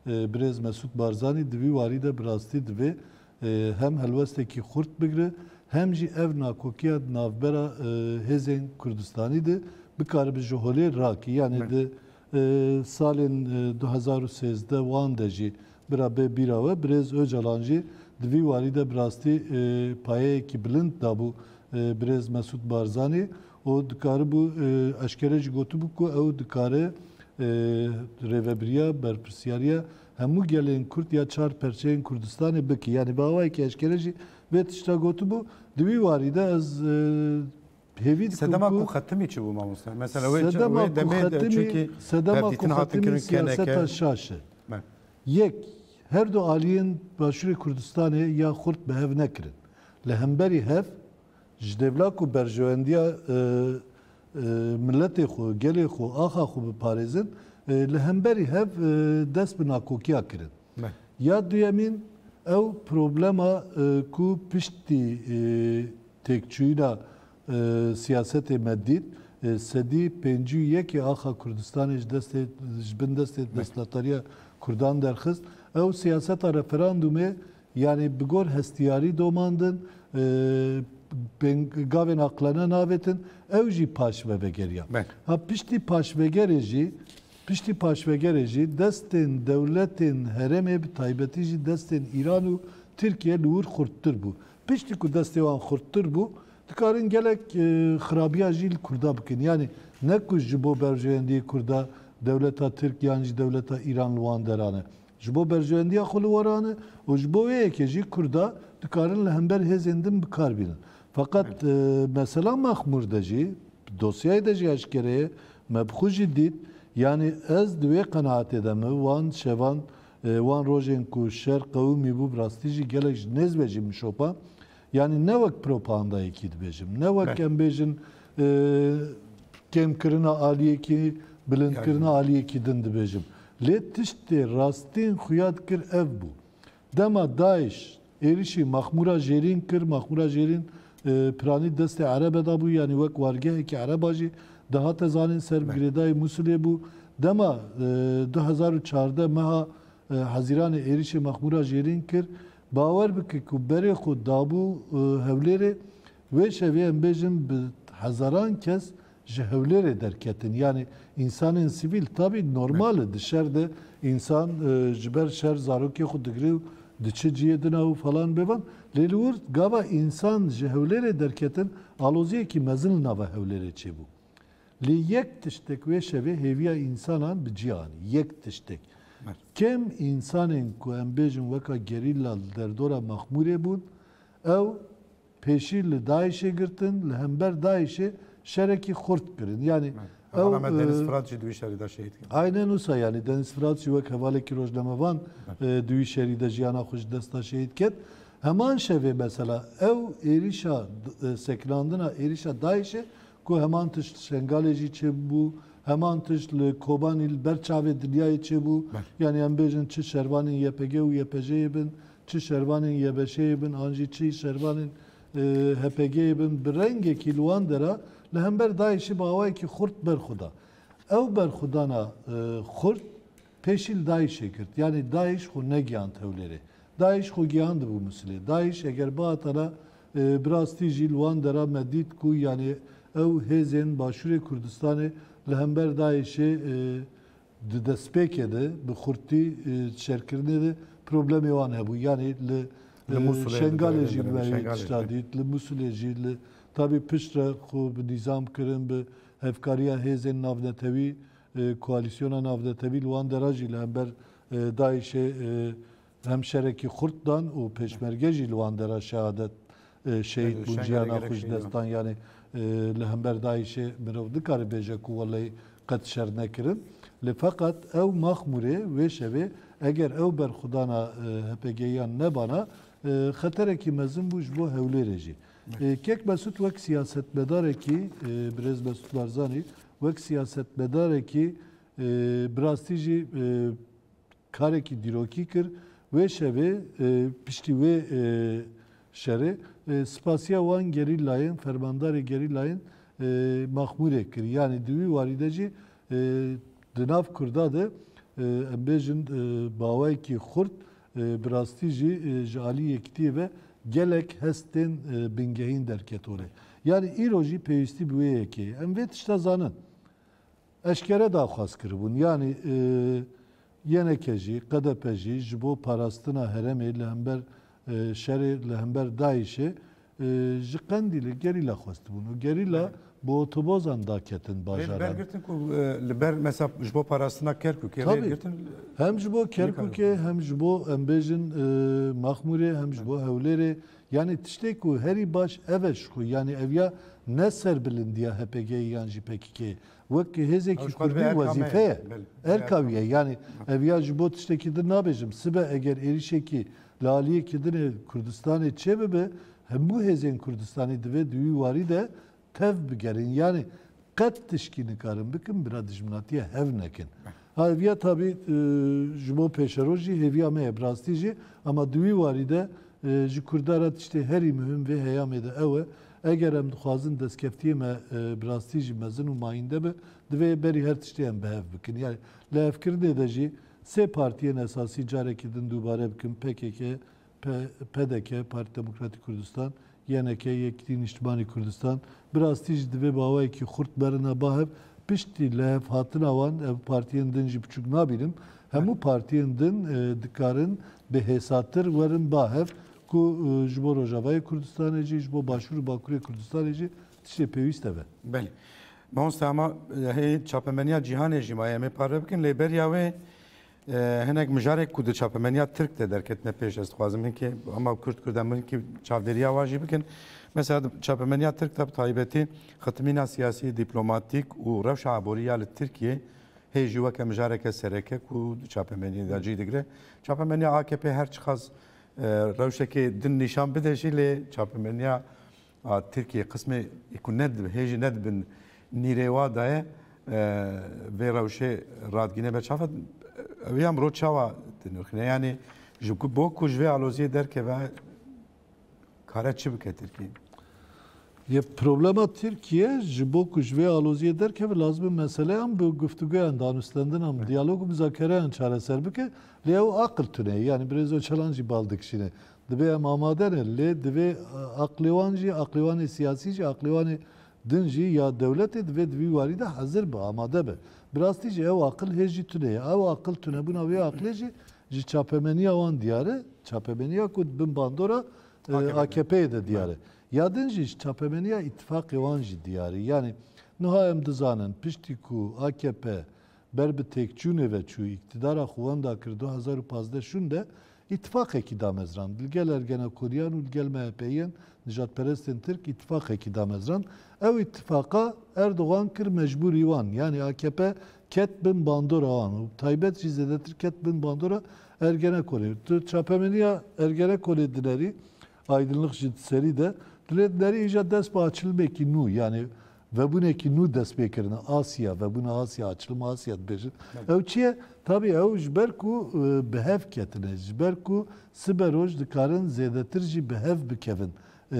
e, birêz Mesûd Barzanî. Di vî warî de bi rastî divê, e, hem helwestekî xurt bigire, hem jî ev nakokiya di navbera, e, hêzên Kurdistanî de bikaribe ji holê rakî. Yanî Belê. di, e, salên, e, du hezar û sêzdeh wan de jî bira bê bîra we, birêz Ocalan jî di vî warî de bi rastî, e, payeyekî bilind dabû, e, birêz Mesûd Barzanî û dikaribû, e, eşkere jî gotibû ku ew dikare, e, rêvebiriya, berpirsiyariya hemû gelên Kurd ya çar perçeyên Kurdistanê bike. Yanî bi awayekî eşkere jî vê tişta gotibû. Di wî warî de ez, e, hêvî dikim Sedema ku ku xetimî çi bû mamoste? Mesela wê, Sedema wê ku demê de xetimî, çünkü sedema ku hevdîtin hatin xetimî kirin siyaseta keneke. şaş e. Ben. Yek, her du aliyên Başûrê Kurdistanê ya xurt bi hev nekirin. Li hemberî hev, ji dêvla ku berjewendiya, e, e, miletê xwe, gelê xwe, axa xwe biparêzin, e, li hemberî hev, e, dest bi nakokiya kirin. Me. Ya duyemîn, ew problema, e, ku piştî, e, têkçûyîna, e, siyasetê me dît, e, sedî pêncî û yekê axa Kurdistanê ji destê, ji bin destê Me. desthilatdariya Kurdan derxist. Ew siyaseta referandumê, yanî bi gor hestiyarî domandin, e, pêng-, gavên aqlane navêtin, ew jî paş ve vegeriya. Me. Ha, piştî paşvegerê jî, Piştî paşvegerê jî destên dewletên herêmê, bi taybetî jî destên Îran û Tirkiye li wir xurttir bû. Piştî ku destê wan xurttir bû, dikarin gelek, e, xirabiya jî li Kurda bikin. Yanî ne ku ji bo berjewendiyê Kurda dewleta Tirk yan jî dewleta Îran li wan derane. Ji bo berjewendiya xwe li weran e û ji bo wê yekê jî Kurda dikarin li hember hêzên din bi kar bînin. Feqet, e, mesela Mexmûr de jî, dosyayê de jî eşkere ye, me bi xwe jî dît. Yanî ez di wê qenaetê de me wan şevan, e, wan rojên ku şer qewimî bû, bi rastî jî gelek ji nêz ve jî min şopa. Yanî ne wek propagandayekî dibêjim, ne wek Belê. em bêjin, e, kêmkirina aliyekî, bilindkirina Yardım. aliyekî din dibêjim. Lê tiştê rastîn xuya dikir ev bû. Dema DAIŞ êrişî Mexmûra Jêrîn kir, Mexmûra Jêrîn, e, piranî destê Erebe de bû, yanî wek wargehekî Ereba jî dihate zanîn, ser bi Belê. girêdayî Mûsilê bû. Dema, e, du hezar û çardeh meha e, Hezîranê êrişê Mexmûra Jêrîn kir. Bawer bike ku berê xwe dabû, e, Hewlêrê. Wê şevê em bêjin bi hezaran kes ji Hewlêrê derketin. Yanî însanên sivîl, tabî normal e, di şer de însan, e, ji ber şer zarokê xwe digire û diçe cihê din û falan bêvan. Lê li wir gava însan ji Hewlêrê derketin, aloziyekî mezin li nava Hewlêrê çêbû. Lê yek tiştek wê şevê hêviya însanan bi cih anî. Yek tiştek. Evet. Kêm însanên ku em bêjin weka gerîla li derdora Mexmûrê bûn, ew pêşî li DAIŞê girtin, li hember DAIŞê şerekî xurt kirin. Yanî Evet. ew, Hevala me Deniz e, Firat jî di wî şerî de şehîd kirin. Aynen wisa, yanî Deniz Firat jî wek hevalekî rojnamevan, Evet. e, di wî şerî de jiyana xwe ji dest da şehîd ket. Heman şevê mesela ew êrîşa, e, sekinandina êrîşa DAIŞê ku heman tişt Şengalê jî çêbû, heman tişt li Kobanî li ber çavê dinyayê çêbû. Belê. Yanî em bêjin çi şervanên YPG û YPJ'yê bin, çi şervanên YBŞ'yê bin, an jî çi şervanên, e, HPG'yê bin, bi rengekî li wan dera li hember DAIŞê bi awayekî xurt berxwe da. Ew berxwedana, e, xurt pêşî li DAIŞê girt. Yanî DAIŞ xwe negihand Hewlêrê. DAIŞ xwe gihandibû Mûsilê. DAIŞ eger bihatana, e, bi rastî jî li wan dera me dît ku, yanî ew hêzên Başûrê Kurdistanê li hember DAIŞê, e, di destpêkê de bi xurtî, e, şerkirinê de problemê wan hebû. Yanî li, Li e, Mûsilê, Şengalê li jî Şengalê. me tişta dît, li Mûsilê jî, li, tabî piştre xwe bi nîzam kirin, bi hevkariya hêzên navnetewî, e, koalîsyona navnetewî li wan dera jî li hember, e, DAIŞê, e, hem şerekî xurt dan û pêşmerge jî li wan dera şehadet, e, şehîd Evet, bûn, Şengalê jiyana gerek xwe ji şehîd dest bûn. dan. Yanî, e, li hember DAIŞê mirov nikare bêje ku welehî qet şer nekirin. Lê feqet ew Maxmûrê wê şevê eger ew berxwedana, e, HPG'yan nebana, e, xeterekî mezin bû ji bo Hewlêrê jî. Evet. E, Kek Mesûd wek siyasetmedarekî, e, birêz Mesûd Barzanî, wek siyasetmedarekî, e, bi rastî jî, e, karekî dîrokî kir. Wê şevê, e, piştî wê, e, şerê, e, spasiya wan gerîlayên, fermandarê gerîlayên, e, Maxmûrê kir. Yanî di wî warî de jî, e, di nav Kurda de, e, em bêjin, e, bi awayekî xurt, e, bi rastî jî, e, ji alî yekitiyê ve gelek hestên, e, bingehîn derket holê. Yanî îro jî pêwîstî bi wê yekê ye. Em vê tişta zanin. Eşkere daxwaz kiribûn. Yanî, e, Y N K jî, K D P jî ji bo parastina herêmê li hember, e, şerê, li hember DAIŞê, e, ji Qendîlê gerîla xwestibûn. Û gerîla Evet. bi otobozan daketin Lê li ber bajaran. girtin ku, e, li ber mesela ji bo parastina Kerkûkê rê Tabii. girtin. Hem ji bo Kerkûkê, hem ji bo, em bêjin, e, Maxmûrê, hem ji bo Hewlêrê. Yanî tiştê ku herî baş ev e ji xwe. Yanî ev ya ne serbilindiya H P G yan jî P K K. Wek hêzekî Ew ji xwe kurdî divê erka me wezîfe ye. ye. Belê. Erka wî ye. Yanî ev ya ji bo tiştekî din nabêjim. Sibe eger êrişekî li aliyekî din ê Kurdistanê çêbibe, hemû hêzên Kurdistanê divê di wî warî de tev bigerin. Yanî qet tişkî nikarin bikin, bila dijminatiya hev nekin. Ha, ev ya tabî, e, ji bo pêşeroj jî hêviya me ye, bi rastî jî, ama di wî warî de, e, ji Kurda re tiştê herî muhim vê heyamê de ew e. Eger em dixwazin destkeftiyê me, e, bi rastî jî mezin û mayînde be, divê berî her tiştê em bi hev bikin. Yanî li hevkirinê de jî sê partiyên esasî carekî din dubare bikim, P K K, P-, P D K, Partî Demokratîk Kurdistan, Y N K, Yekîtî Nîştimanî Kurdistan, bi rastî jî divê bi awayekî xurt berine ba hev, Piştî lihevhatina wan, ev partiyên din jî biçûk nabînim. Hemû partiyên din, e, dikarin bi hêsatir werin ba hev ku, e, ji bo Rojavayê Kurdistanê jî, ji bo Başûr û Bakurê Kurdistanê jî tiştê pêwîst ev e. Belê. Mamoste, ama, e, hê çapemeniya cîhanê jî ma em ê parve bikin, lê beriya wê, e, hinek mijarek ku di çapemeniya Tirk de derketine pêş, ez dixwazim hinkê ama kurt kurt em hinkî çavdêriya wan jî bikin. Mesela di çapemeniya Tirk de bi taybetî xitimîna siyasî, dîplomatîk û rewşa aborî ya li Tirkiyê hê jî weke mijareke sereke ku di çapemeniyê de cî digire. Çapemeniya A K P her çiqas, e, rewşekê din nîşan bide jî, lê çapemeniya a Tirkiyê qismê ku ne di, hê jî ne di bin nîrê wa de ye, e, vê rewşê radgîne be çawa, ew ya mirov çawa dinirxîne? Yanî ji ku, bo ku ji vê aloziyê derkeve, kare çi bike Tirkiye? Yê problema Tirkiye ji bo ku ji vê aloziyê derkeve, lazim e meseleyan bi guftûgoyan, danûstendinan, bi diyalog û muzakereyan çareser bike. Lê ew aqil tune ye. Yanî Birêz Ocalan jî bal dikişîne. Divê em amade ne, lê divê, e, aqilê wan jî, aqilê wan ê siyasî jî, aqilê wan ê din jî ya dewletê divê di vî warî de hezir be, amade be. Bi rastî jî ew aqil hê jî tune ye. Ew aqil tunebûna wê aqilê jî ji çapemeniya wan diyar e. Çapemeniya ku di bin bandora, e, A K P'ê de. A K P'ê de diyar e. Ya din jî ji çapemeniya îtifaqê wan jî diyar e. Yanî niha em dizanin piştî ku A K P ber bi têkçûnê ve çû, îktidara xwe wenda kir du hezar û pazdeh şûn de, îtifaqekî damezrand. Li gel Ergenekoniyan û li gel M H P'yiyan, nijadperestên Tirk îtifaqekî damezrand. Ew îtifaqa Erdogan kir mecbûrî wan. Yanî A K P ket bin bandora wan û bi taybet jî zêdetir ket bin bandora Ergenekonê. Tu çapemeniya Ergenekonê dinerî, Aydınlık jî di serî de, dilê dinerî îja dest bi açilmekî nû, yanî vebûnekî nû dest pê kirine. Asya, vebûna Asya, açilma Asya dibêjin. Evet. Ew çi ye? Tabî ew ji ber ku, e, bi hev ketine, ji ber ku sibe roj dikarin zêdetir jî bi hev bikevin, e,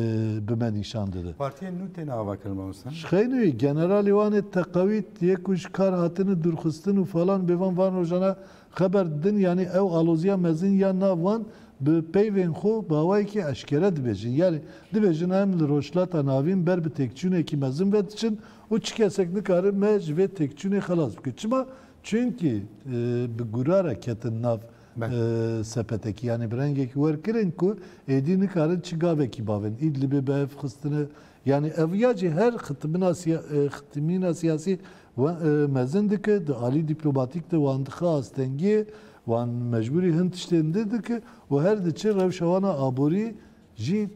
bi me nîşan dide. Partiyên nû têne avakirin, mamoste? Ji xeynûyî, generalê wan ê teqewît yê ku ji kar hatine dûrxistin û falan bêvan van rojana xeber didin, yanî ew aloziya mezin ya nav wan bi peyvên xwe bi awayekî eşkere dibêjin. Yanî dibêjin em li Rojhilata Navîn ber bi têkçûnekî mezin ve diçin û çi kesek nikarin me ji vê têkçûnê xelas bike. Çima? Çunkî, e, bi gurare ketin nav, e, sepetekî. Yanî bi rengekî werkirin ku êdî nikarin çi gavekî bavin. Îdlibê bi hev xistine. Yanî ev ya jî her xitimina siya-, e, xitimîna siyasî we, e, mezin dike, di alî dîplomatîk de wan dixe astengiyê, wan mecbûrî hin tiştên din dike û her diçe rewşa wan a aborî jî, e,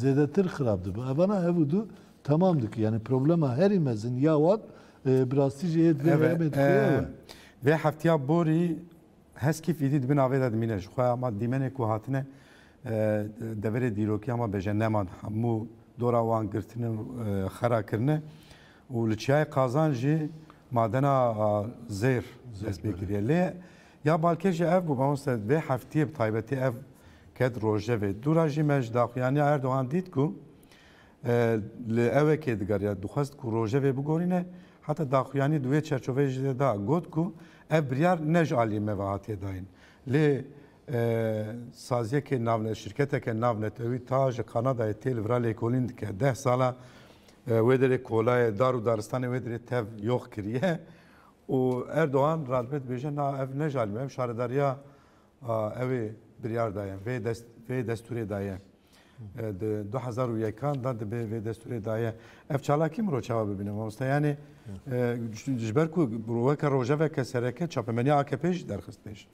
zêdetir xirab dibe. Evana hev û du temam dike. Yanî problema herî mezin ya wan, e, bi rastî jî ê divê heyemê dixuye ew e. Vê heftiya borî heskîf îdî di bin avê de dimîne. Ji xwe ama dîmenê ku hatine, e, deverê dîrokî ama bêje nemand. Hemû dora wan girtine, e, xera kirine. Û li Çiyayê Qazan jî madena, a, zêr dest pê kiriye. Lê ya balkêş jî ev bû, mamoste, vê heftiyê bi taybetî ev ket rojevê. Dûra jî me ji daxuyaniya Erdogan dît ku, e, li ewekê digeriya, dixwest ku rojevê bigorîne, heta daxuyanî di wê çerçoveyê jî de da, got ku ev biryar ne ji alî me ve hatiye dayîn. Lê, e, saziyekê navne-, şirketeke navnetewî ta ji Kanadayê tê li vira lêkolîn dike. Deh sala, e, wê derê kolayê, dar û daristanê wê derê tev yox kiriye. Û Erdogan radibe dibêje, na, ev ne ji alî me, ev şaredariya, a, ew ê biryar daye, vê dest-, vê destûrê daye. E, di du hezar û yekan da dibe vê destûrê daye. Ev çalakî miro çawa bibîne, mamoste? Yanî, e, ji, ji ber ku weke rojeveke sereke çapemeniya A K P jî derxist pêş.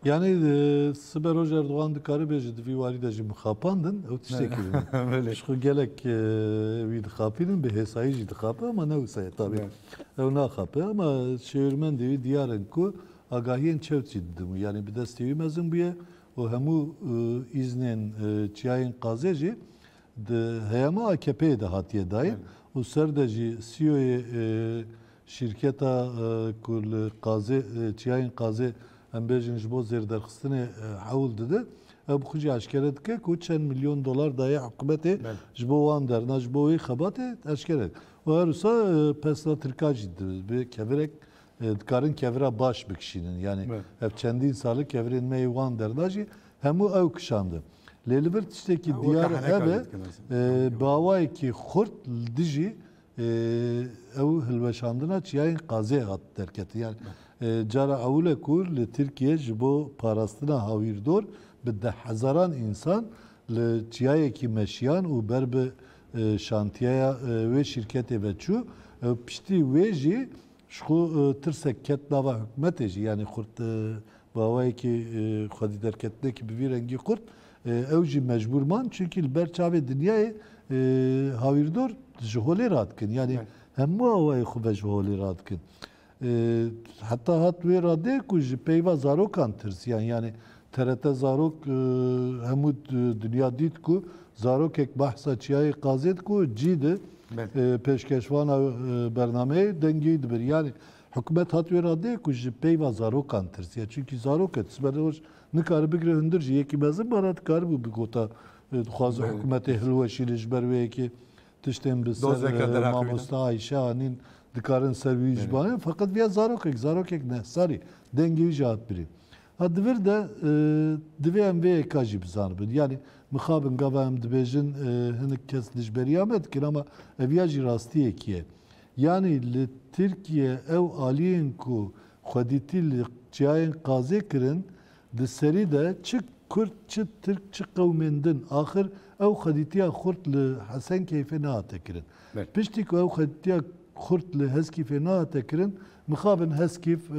Yanî, e, sibe roj Erdogan dikare bêje, di vî warî de jî mixapandin, ew tiştekî bibîne. Belê. Ji xwe gelek, e, wî dixapînin, bi hêsayî jî dixape, ama ne wisa ye, tabî. Evet. Ew naxape, ama şêwirmendê wî diyar in ku agahiyên çewt jî didin. Yanî bi destê wî mezin bûye û hemû, e, îznên, e, çiyayên qazê jî di heyama A K P'yê de hatiye dayîn. Evet. Û ser de jî C E O'yê, e, şîrketa, e, ku li qazê, e, çiyayên qazê, em bêjin, ji bo zêrderxistinê, e, hewl dide, ew bi xwe jî eşkere dike ku çend milyon dolar daye hikûmetê, evet, ji bo wan derna, ji bo wê xebatê eşkere. Û her wisa, e, pesna Tirka jî dibe kevirek, e, dikarin kevira baş bikişînin. Yanî, evet, ev çendîn sal e kevirên me yê wan derna jî hemû ew kişandin. Lê li vir tiştekî diyar e, ev e, e, bi awayekî xurt li dijî, e, ew hilweşandina çiyayên qazê hat derketin. Yani, e, cara ewil e ku li Tirkiye ji bo parastina hawîrdor bi dehhezaran însan li çiyayekî meşiyan û ber bi, e, şantiyeya, e, wê şîrketê ve çû. E, piştî wê jî ji xwe, e, tirsek ket nava hikûmetê jî, yani xurt, e, bi awayekî, e, xwedî derketinekî bi vî rengî xurt, e, ew jî mecbûr man, çunkî li ber çavê dinyayê, e, hawîrdor ji holê radikin. Yani Evet. hemû awayê xwe ve ji holê radikin. E, heta hat wê radeyê ku ji peyva zarokan tirsiyan. Yani T R T Zarok, e, hemû d-, dinya dît ku zarokek behsa çiyayê qazê diku cî di, Belê. e, pêşkeşvana, e, bernameyê dengê wî dibir. Yani hikûmet hat wê radeyê ku ji peyva zarokan tirsiye. Çunkî zarok e, tu siberê roj nikare bigire hundir jî yekî mezin bana dikaribû bigota, e, dixwaze Belê. hikûmetê hilweşîne ji ber wê yekê tiştên bi ser, Dozeke e, diraq mamoste Ayşe anîn dikarin ser wî ji Belê. banê. Feqet viya zarokek, zarokek neh salî dengê wî jî hat birî. Ha di vir de, e, divê em vê yeka jî bizanibin. Yani mixabin gava em dibêjin, e, hinek kes dijberiya me dikin ama ev ya jî rastiyekî ye. Yani li Tirkiye ew aliyên ku xwedîtî li çiyayên qazê kirin, di serî de çi Kurd, çi Tirk, çi qewmên din, axir ew xwedîtiya xurt li Hesenkeyfê nehate kirin. Belê. Piştî ku ew xwedîtiya xurt li Heskîfê nehate kirin, mixabin Heskîf, e,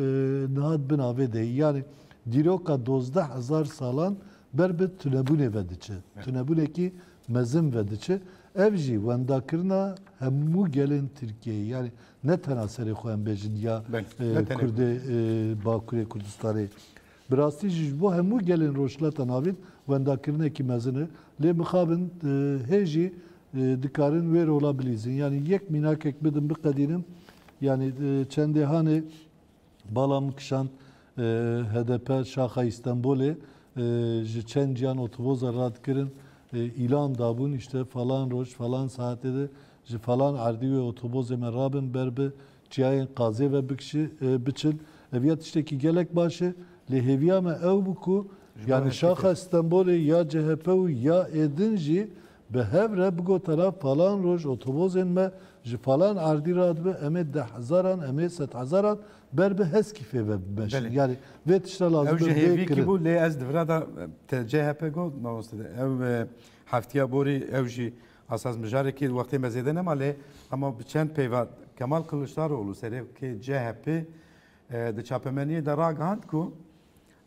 niha di bin avê de ye. Yani dîroka dozdeh hezar salan ber bi tunebûnê ve diçe. Evet. Tunebûnekî mezin ve diçe. Ev jî wendakirina hemû gelên Tirkiyeyê. Yani ne tena serê xwe em bêjin ya, Belê, e, ne tenê Kurdê, e, Bakurê Kurdistanê. Bi rastî jî ji bo hemû gelên Rojhilata Navîn wendakirinekî mezin e. Lê mixabin, e, hê jî, e, dikarin wê rola bilîzin. Yani yek mînakek bidin biqedînim. Yani, e, çendê hanê bala min kişand, e, H D P şaxa Îstenbolê, e, ji çend ciyan otoboza radikirin, e, îlan dabûn, işte falan roj, falan saetê de ji falan erdî wê otobozê me rabin ber bi çiyayên qazê ve bikişi-, e, biçin. Ev ya tiştekî gelek baş e. Lê hêviya me ew bû ku, Ji bo yani Heskîfê. şaxa Stenbolê ya C H P û ya êdin jî bi hev re bigotana falan roj otobozên me ji falan erdî radibe, em ê deh hezaran, em ê sed hezaran ber bi Heskîfê ve bimeşin. Belê. Yani vê tişta lazim Ew e ji bê hêvî kirin. bû, lê ez di vira da, te C H P got, mamoste de. Ew, e, heftiya borî, ew jî esas mijarekî wextê me zêde nema, lê ama bi çend peyva Kemal Kiliçdaroglu, serokê C H P, e, di çapemeniyê de ragihand ku,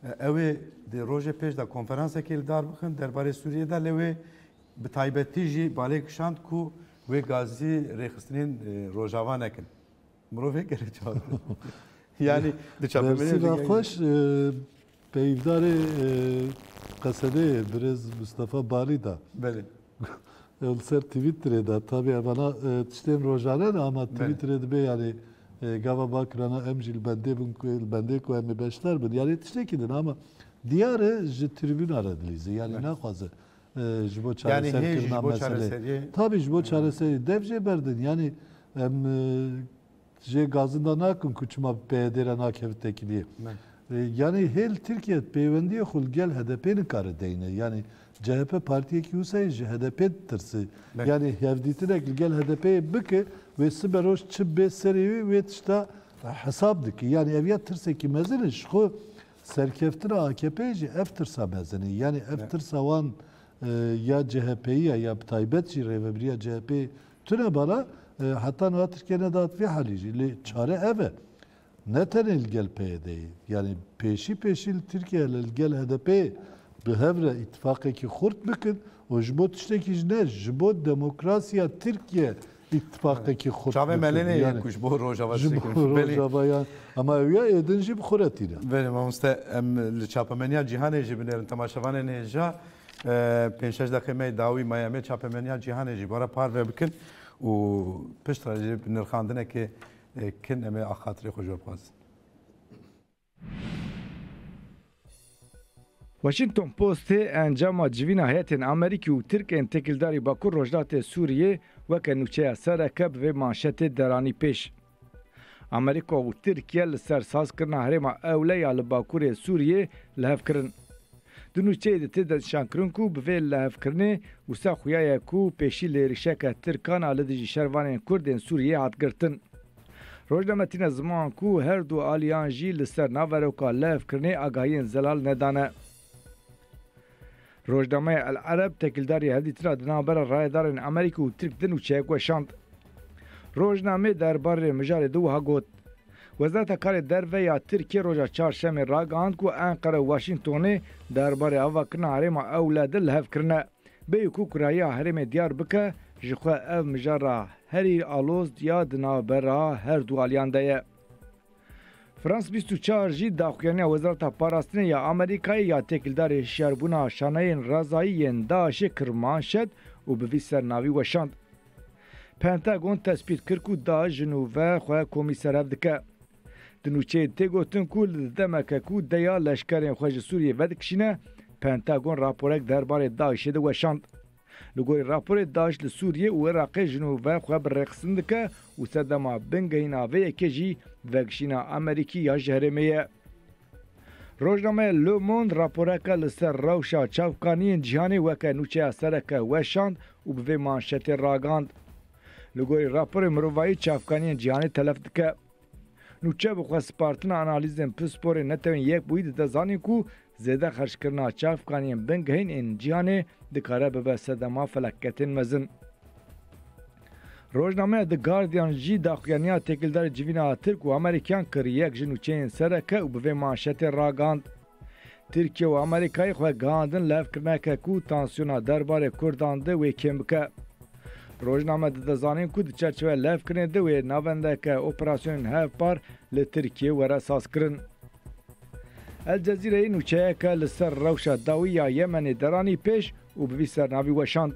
e, ew ê di rojê pêş de konferansekê li dar bixin derbarê Sûriyê de, lê wê bi taybetî jî balê kişand ku wê gazî rêxistinên, e, Rojava nekin. Mirovê gerek çawa? Yani di çapemeniyê Dersîna de xweş, e, peyvdarê, e, Qesedeyê birêz Mustafa Balî da. Belê. Ew li ser Twitterê da. Tabii evana, e, tiştên rojane ne ama Belê. Twitterê dibe yani, e, gava bakirana em jî li bendê bin ku, li bendê ku em ê beşdar bin. Yani tiştekî din ama diyar e ji tribûna re dilîze. Yani Belê. naxwaze, e, ji bo Yani hê jî çareserkirina ji bo meselê. çareseriyê. Tabii ji bo Hı. çareseriyê. Dev jê berdin. Yani em, e, jê gazinda nakin ku çima bi P Y D re nakevin tekiliyê. Me. E, yani hê li Tirkiye peywendiyê xwe li gel H D P nikare deyne. Yani C H P partiyekî wisa ye ji H D P ditirse. Me. Yani hevdîtinek li gel H D P'ê bike, wê sibe roj çi bê serê wê, wê tişta hesab dike. Yani ev ya tirsekî mezin e, ji xwe serkeftina A K P'ê jî ev tirsa mezin e. Yani ev Me. tirsa wan, e, ya C H P'yî ya, ya bi taybet jî rêvebiriya C H P'ê tune bala, e, heta niha Tirkiye nedat vê halî jî. Lê çare ev e. Ne tenê li gel P Y D'yê. Yani pêşî pêşî li Tirkiye li gel H D P'ê bi hev re îtifaqekî xurt bikin û ji bo tiştekî ji ne, ji bo demokrasiya Tirkiye îtifaqekî xurt Çavê bikin. melenê Yani ku ji bo Rojava ji bo tiştekî. Belê. Rojava ya. Ama ew ya êdin jî bi xwe re tîne. Belê mamoste, em li çapemeniya cîhanê jî binêrin temaşevanên hêja. E, pênc şeş deqê me dawî maye, em ê çapemeniya cîhanê jî bara parve bikin û piştre jî bi nirxandinekê, e, kin em ê axatirê xwe ji we bixwazin. Washington Postê encama civîna heyetên Amerîkî û Tirk ên têkildarî Bakur Rojhilatê Sûriyê weke nûçeya sereke bi vê manşetê deranî pêş. Amerîka û Tirkiye li ser sazkirina herêma Ewleya li bakurê Sûriyê li hev kirin. Di nûçeyê de tê destnîşankirin ku bi vê lihevkirinê wisa xuya ye ku pêşî li êrişeke Tirkan a li dijî şervanên Kurd ên Sûriyê hat girtin. Rojname tîne ziman ku her du aliyan jî li ser naveroka lihevkirinê agahiyên zelal nedane. Rojnameya El Ereb têkildarî hevdîtina di navbera rayedarên Amerîkî û Tirk din û çeyek weşand. Rojnamê derbarê mijarê de wiha got, Wezareta Karê Derve ya Tirkiyê roja Çarşemê ragihand ku Enqere û Washingtonê derbarê avakirina herêma Ewle de li hev kirine. Bêyî ku kurahiya herêmê diyar bike, ji xwe ev mijara herî aloz ya di navbera her du aliyan de ye. France bîst û çar jî daxuyaniya Wezareta Parastinê ya Amerîkayê ya têkildarî hişyarbûna şaneyên rezayî yên DAIŞê kir manşet û bi vî sernavî weşand. Pentagon tespît kir ku DAIŞ ji nû ve xwe komî ser hev dike. Di nûçeyê tê gotin ku li demeke ku deya leşkerên xwe ji Sûriyê vedikişîne, Pentagon raporek derbarê DAIŞê de weşand. Li gorî raporê DAIŞ li Sûriyê û Iraqê ji nû ve xwe bi rêxistin dike û sedema bingehîna vê yekê jî vegişîna Amerîkî ya ji herêmê ye. Rojnameya Le Monde raporeke li ser rewşa çavkaniyên cîhanê weke nûçeya sereke weşand û bi vê manşetê ragihand, Li gorî raporê mirovayî çavkaniyên cîhanê telef dike. Nûçe bi xwe spartina analîzên pisporên Netewên Yekbûyî dide zanîn ku zêde xerckirina çavkaniyên bingehîn ên cîhanê dikare bibe sedema felaketên mezin. Rojnameya The Guardian jî daxuyaniya têkildarê civîna Tirk û Amerîkiyan kir yek ji nûçeyên sereke û bi vê manşetê ragihand, Tirkiye û Amerîkayê xwe gihandin levkirineke ku tansiyona derbarê Kurdan de wê kêm bike. Rojname dide zanîn ku di çerçeveya levkirinê de wê navendeke operasyonên hevpar li Tirkiyê were sazkirin. El Cezîreyê nûçeyeke li ser rewşa dawî ya Yemenê deranî pêş û bi vî sernavî weşand.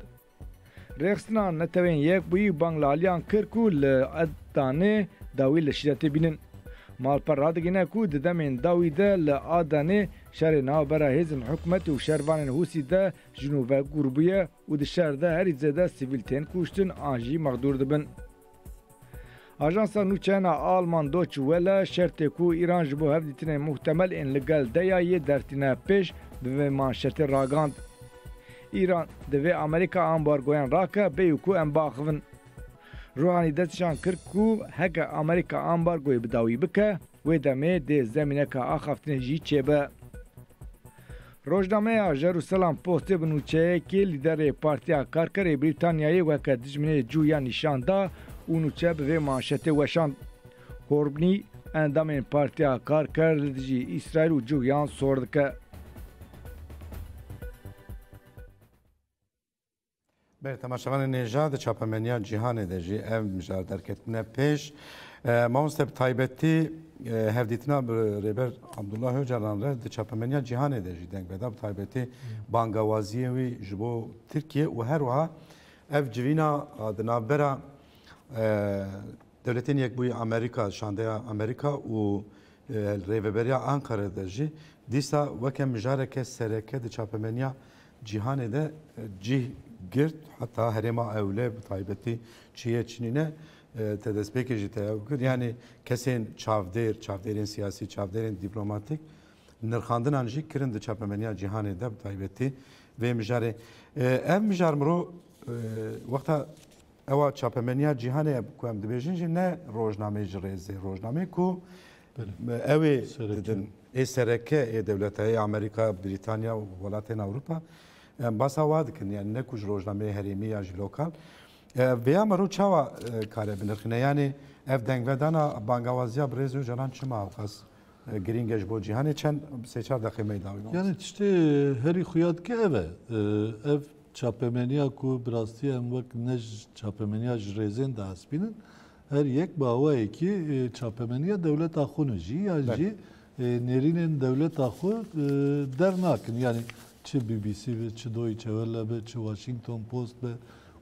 Rêxistina Netewên Yekbûyî bang li aliyan kir ku li Adanê dawî li şîdetê bînin. Malper radigihîne ku di demên dawî de li Adanê şerê navbera hêzên hikûmetê û şervanên Hûsî de ji nû ve gûr bûye û di şer de herî zêde sivîl tên kuştin an jî mexdûr dibin. Ajansa nûçeyana Alman Deutsche Welle şertê ku Îran ji bo hevdîtinên muhtemel ên li gel DAIŞê dertîne pêş bi vê manşetê ragihand, Îran divê Amerîka ambargoyan rake bêyî ku em biaxivin. Ruhanî destnîşan kir ku heke Amerîka ambargoyê bi dawî bike, wê demê dê zemîneka axaftinê jî çêbe. Rojnameya Jerusalem Postê bi nûçeyekê lîderê Partiya Karkerê Brîtanyayê weke dijminê Cûhiya nîşan da û nûçe bi vê manşetê weşand, Korbnî endamên Partiya Karker li dijî Îsraîl û Cûhiyan sor dike. Belê, temaşevanên hêja, di çapemeniya Cîhanê de jî ev mijar derketine pêş. E, mamoste, bi taybetî, e, hevdîtina bi Rêber Abdullah Ocalan re di çapemeniya Cîhanê de jî deng veda, bi taybetî bangawaziyê wî ji bo Tirkiye û her wiha ev civîna, a, di navbera, e, Dewletên Yekbûyî Amerîka, şandeya Amerîka û, e, Rêveberiya Ankara de jî dîsa weke mijareke sereke di çapemeniya cîhanê de, e, cih girt, heta herêma Ewle bi taybetî çi ye çi nîne, e, te destpêkê jî te ew kir. Yanî kesên çavdêr, çavdêrên siyasî, çavdêrên dîplomatîk nirxandinan jî kirin di çapemeniya cîhanê de bi taybetî vê mijarê. E, ev mijar miro, e, wexta Ewa çapemeniya cîhanê ku em dibêjin jî ne rojnameyê ji rêzê, rojnameyê ku Belê. Ew ê Sereke. Didin, ê sereke ê dewleta, ê Amerîka, Brîtanya û welatên Ewropa, em basa wa dikin, yani ne ku ji rojnameyê herêmî ya jî lokal. E, vêya mero çawa, e, kare binirxîne? Yani ev dengvedana bangawaziya bi rêzê Ocalan çima ewqas e, girîng e ji bo cîhanê. Çend sê çar deqê me dawî. Yani tiştê herî xuya dike ev e. E, ev çapemeniya ku bi rastî em wek ne ji çapemeniya ji rêzên dihesibînin, her yek bi awayekî, e, çapemeniya dewleta xwe ne jî, yan Belê. jî, e, nêrînên dewleta xwe, e, dernakin. Yani çi B B C be, çi Deutsche Welle be, çi Washington Post be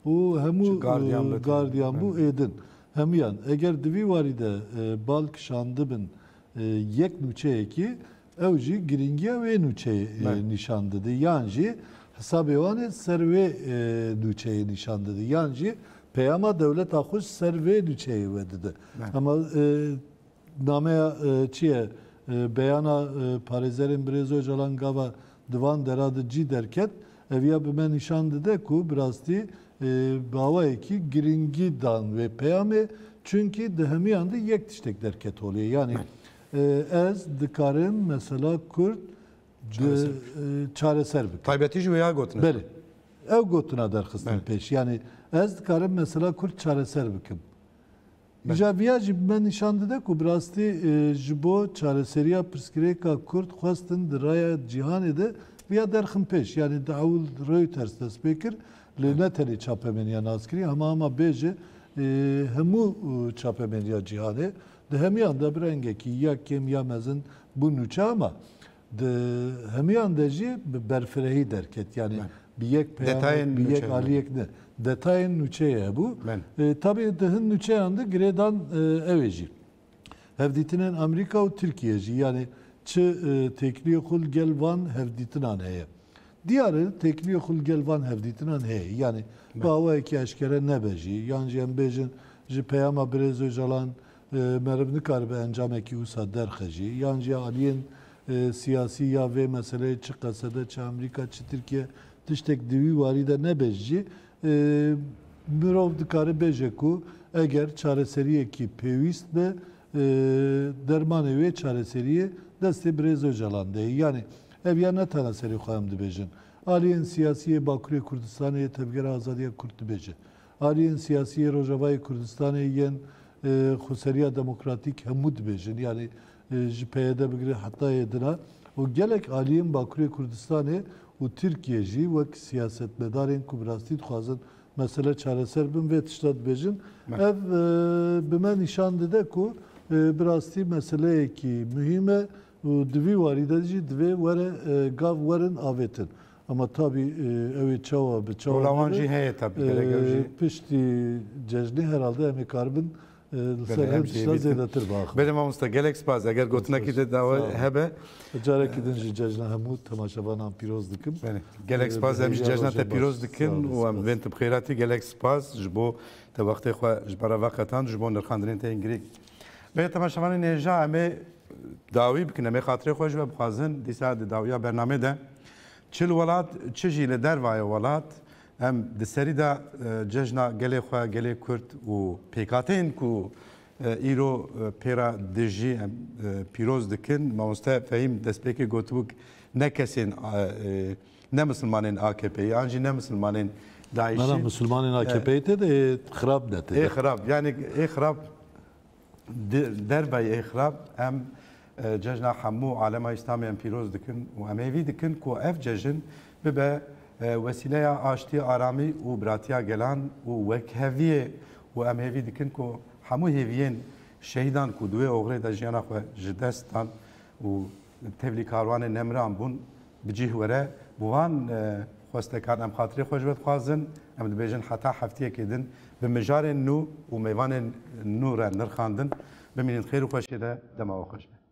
û hemû, Çi Guardian e, be, Guardian bû, Belê. êdin. Hemiyan, eger di vî warî de, e, bal kişandibin, e, yek nûçeyekî, ew jî girîngiya wê nûçeyê, e, Belê. nîşan dide. Yan jî hesabê wan ê ser wê, e, nûçeyê nîşan dide. Yan jî peyama dewleta xwe ji ser vê nûçeyê we dide. Belê. Ama, e, nameya, e, çi ye? E, beyana, e, parêzerên Birêz Ocalan gava Di van dera de cî derket, ev ya bi me nîşan dide ku bi rastî, e, bi awayekî giringî dan wê peyamê, çunkî di hemiyan de yek tiştek derket holê. Yanî, e, ez dikarim mesela Kurd di, Çareser bikim. e, çareser bikim. Taybetî jî wê ya gotine. Belê. Ew gotina derxistin Belê. pêş. Yanî ez dikarim mesela Kurd çareser bikim. Îja viya jî bi me nîşan dide ku bi rastî, e, ji bo çareseriya pirsgirêka Kurd xwestin di raya cîhanê de viya derxin pêş. Yanî di ewil Reuters dest pê kir, lê ne tenê çapemeniya naskirî, hema hema bêje, e, hemû, e, çapemeniya cîhanê, di hemiyan de bi rengekî ya kêm ya mezin bû nûçe, ama di hemiyan de jî bi berfirehî derket. Yanî Belê. bi yek peyamê, Detayên bi yek nûçe. aliyek ne. Detayên nûçeyê hebû. Belê. E, tabî di hin nûçeyan de girêdan, e, ew ê jî. Hevdîtinên Amerîka û Tirkiye jî, yanî çi, e, têkiliyê xwe li gel van hevdîtinan heye. Diyar e, têkiliyê xwe li gel van hevdîtinan heye. Yanî bi Belê. awayekî eşkere nebe jî, yan jî em bêjin ji peyama birêz Ocalan, e, meriv nikaribe encamekî wisa derxe jî, yan jî aliyên, e, siyasî ya vê meseleyê çi Qesede, çi Amerîka, çi Tirkiye tiştek di wî warî de nebe jî, e, mirov dikare bêje ku eger çareseriyekî pêwîst be, e, dermanê wê çareseriyê destê birêz Ocalan de ye. Yanî ev ya ne tena serê xwe em dibêjin. Aliyên siyasî yê Bakurê Kurdistanê yê Tevgera Azadiya Kurd dibêje. Aliyên siyasî yê Rojavayê Kurdistanê yên, e, Xweseriya Demokratîk hemû dibêjin. Yanî, e, ji P Y D bigire heta yê dina. Û gelek aliyên Bakurê Kurdistanê û Tirkiye jî wek siyasetmedarên ku bi rastî dixwazin mesele çareser bin, vê tişta dibêjin. Me. Ev, e, bi me nîşan dide ku, e, bi rastî meseleyekî muhîm e û di vî warî de jî divê were, e, gav werin avêtin. Ama tabî, e, ew ê çawa bi çawa Rola wan nebe, jî heye tabî, e, gerek ew jî piştî cejnê herhalde em ê karibin, e, li Belê, ser em hin jî tişta bîtin. zêdetir biaxivin. Belê mamoste, gelek spas. Eger gotinekî Spas. de dawe Sağ olun. hebe. Carekî din jî cejna hemû temaşevanan pîroz dikim. Belê. Gelek E, spas, bi em jî hêviya cejna te rojê pîroz baş. dikin Sağ ol, û em spas. bên tu bi xêratî. Gelek spas ji bo te wextê xwe ji me re veqetand, ji bo nirxandinên te yên girîng. Belê temaşevanên hêja, em ê dawî bikin, em ê xatirê xwe ji we bixwazin, dîsa di dawiya bernamê de. Çi li welat, çi jî li dervayê welat, em di serî de, e, cejna gelê xwe, gelê Kurd û pêkhateyên ku, e, îro, e, pê re dijî em, e, pîroz dikin. Mamoste Fehîm destpêkê gotibûk, ne kesên, e, e, ne misilmanên A K P'yê, an jî ne misilmanên DAIŞ'ê. Mela misilmanên E, A K P'yê tê de ê xirab ne tê de. Ê xirab, yanî ê xirab Di derveyê xirab em, e, cejna hemû alema Îslamê em pîroz dikin û em hêvî dikin ku ev cejn bibe, e, wesîleya aştî, aramî û biratiya gelan û wekheviyê û em hêvî dikin ku hemû hêviyên şehîdan ku di wê oxirê de jiyana xwe ji dest dan û tevlî karwanê nemiran bûn, bi cih were. Bi van, e, xwestekan em xatirê xwe ji we dixwazin. Em dibêjin heta heftiyekê din bi mijarên nû û mêvanên nû re nirxandin. Bimînin xêr û xweşiyê de, dema we xweş be.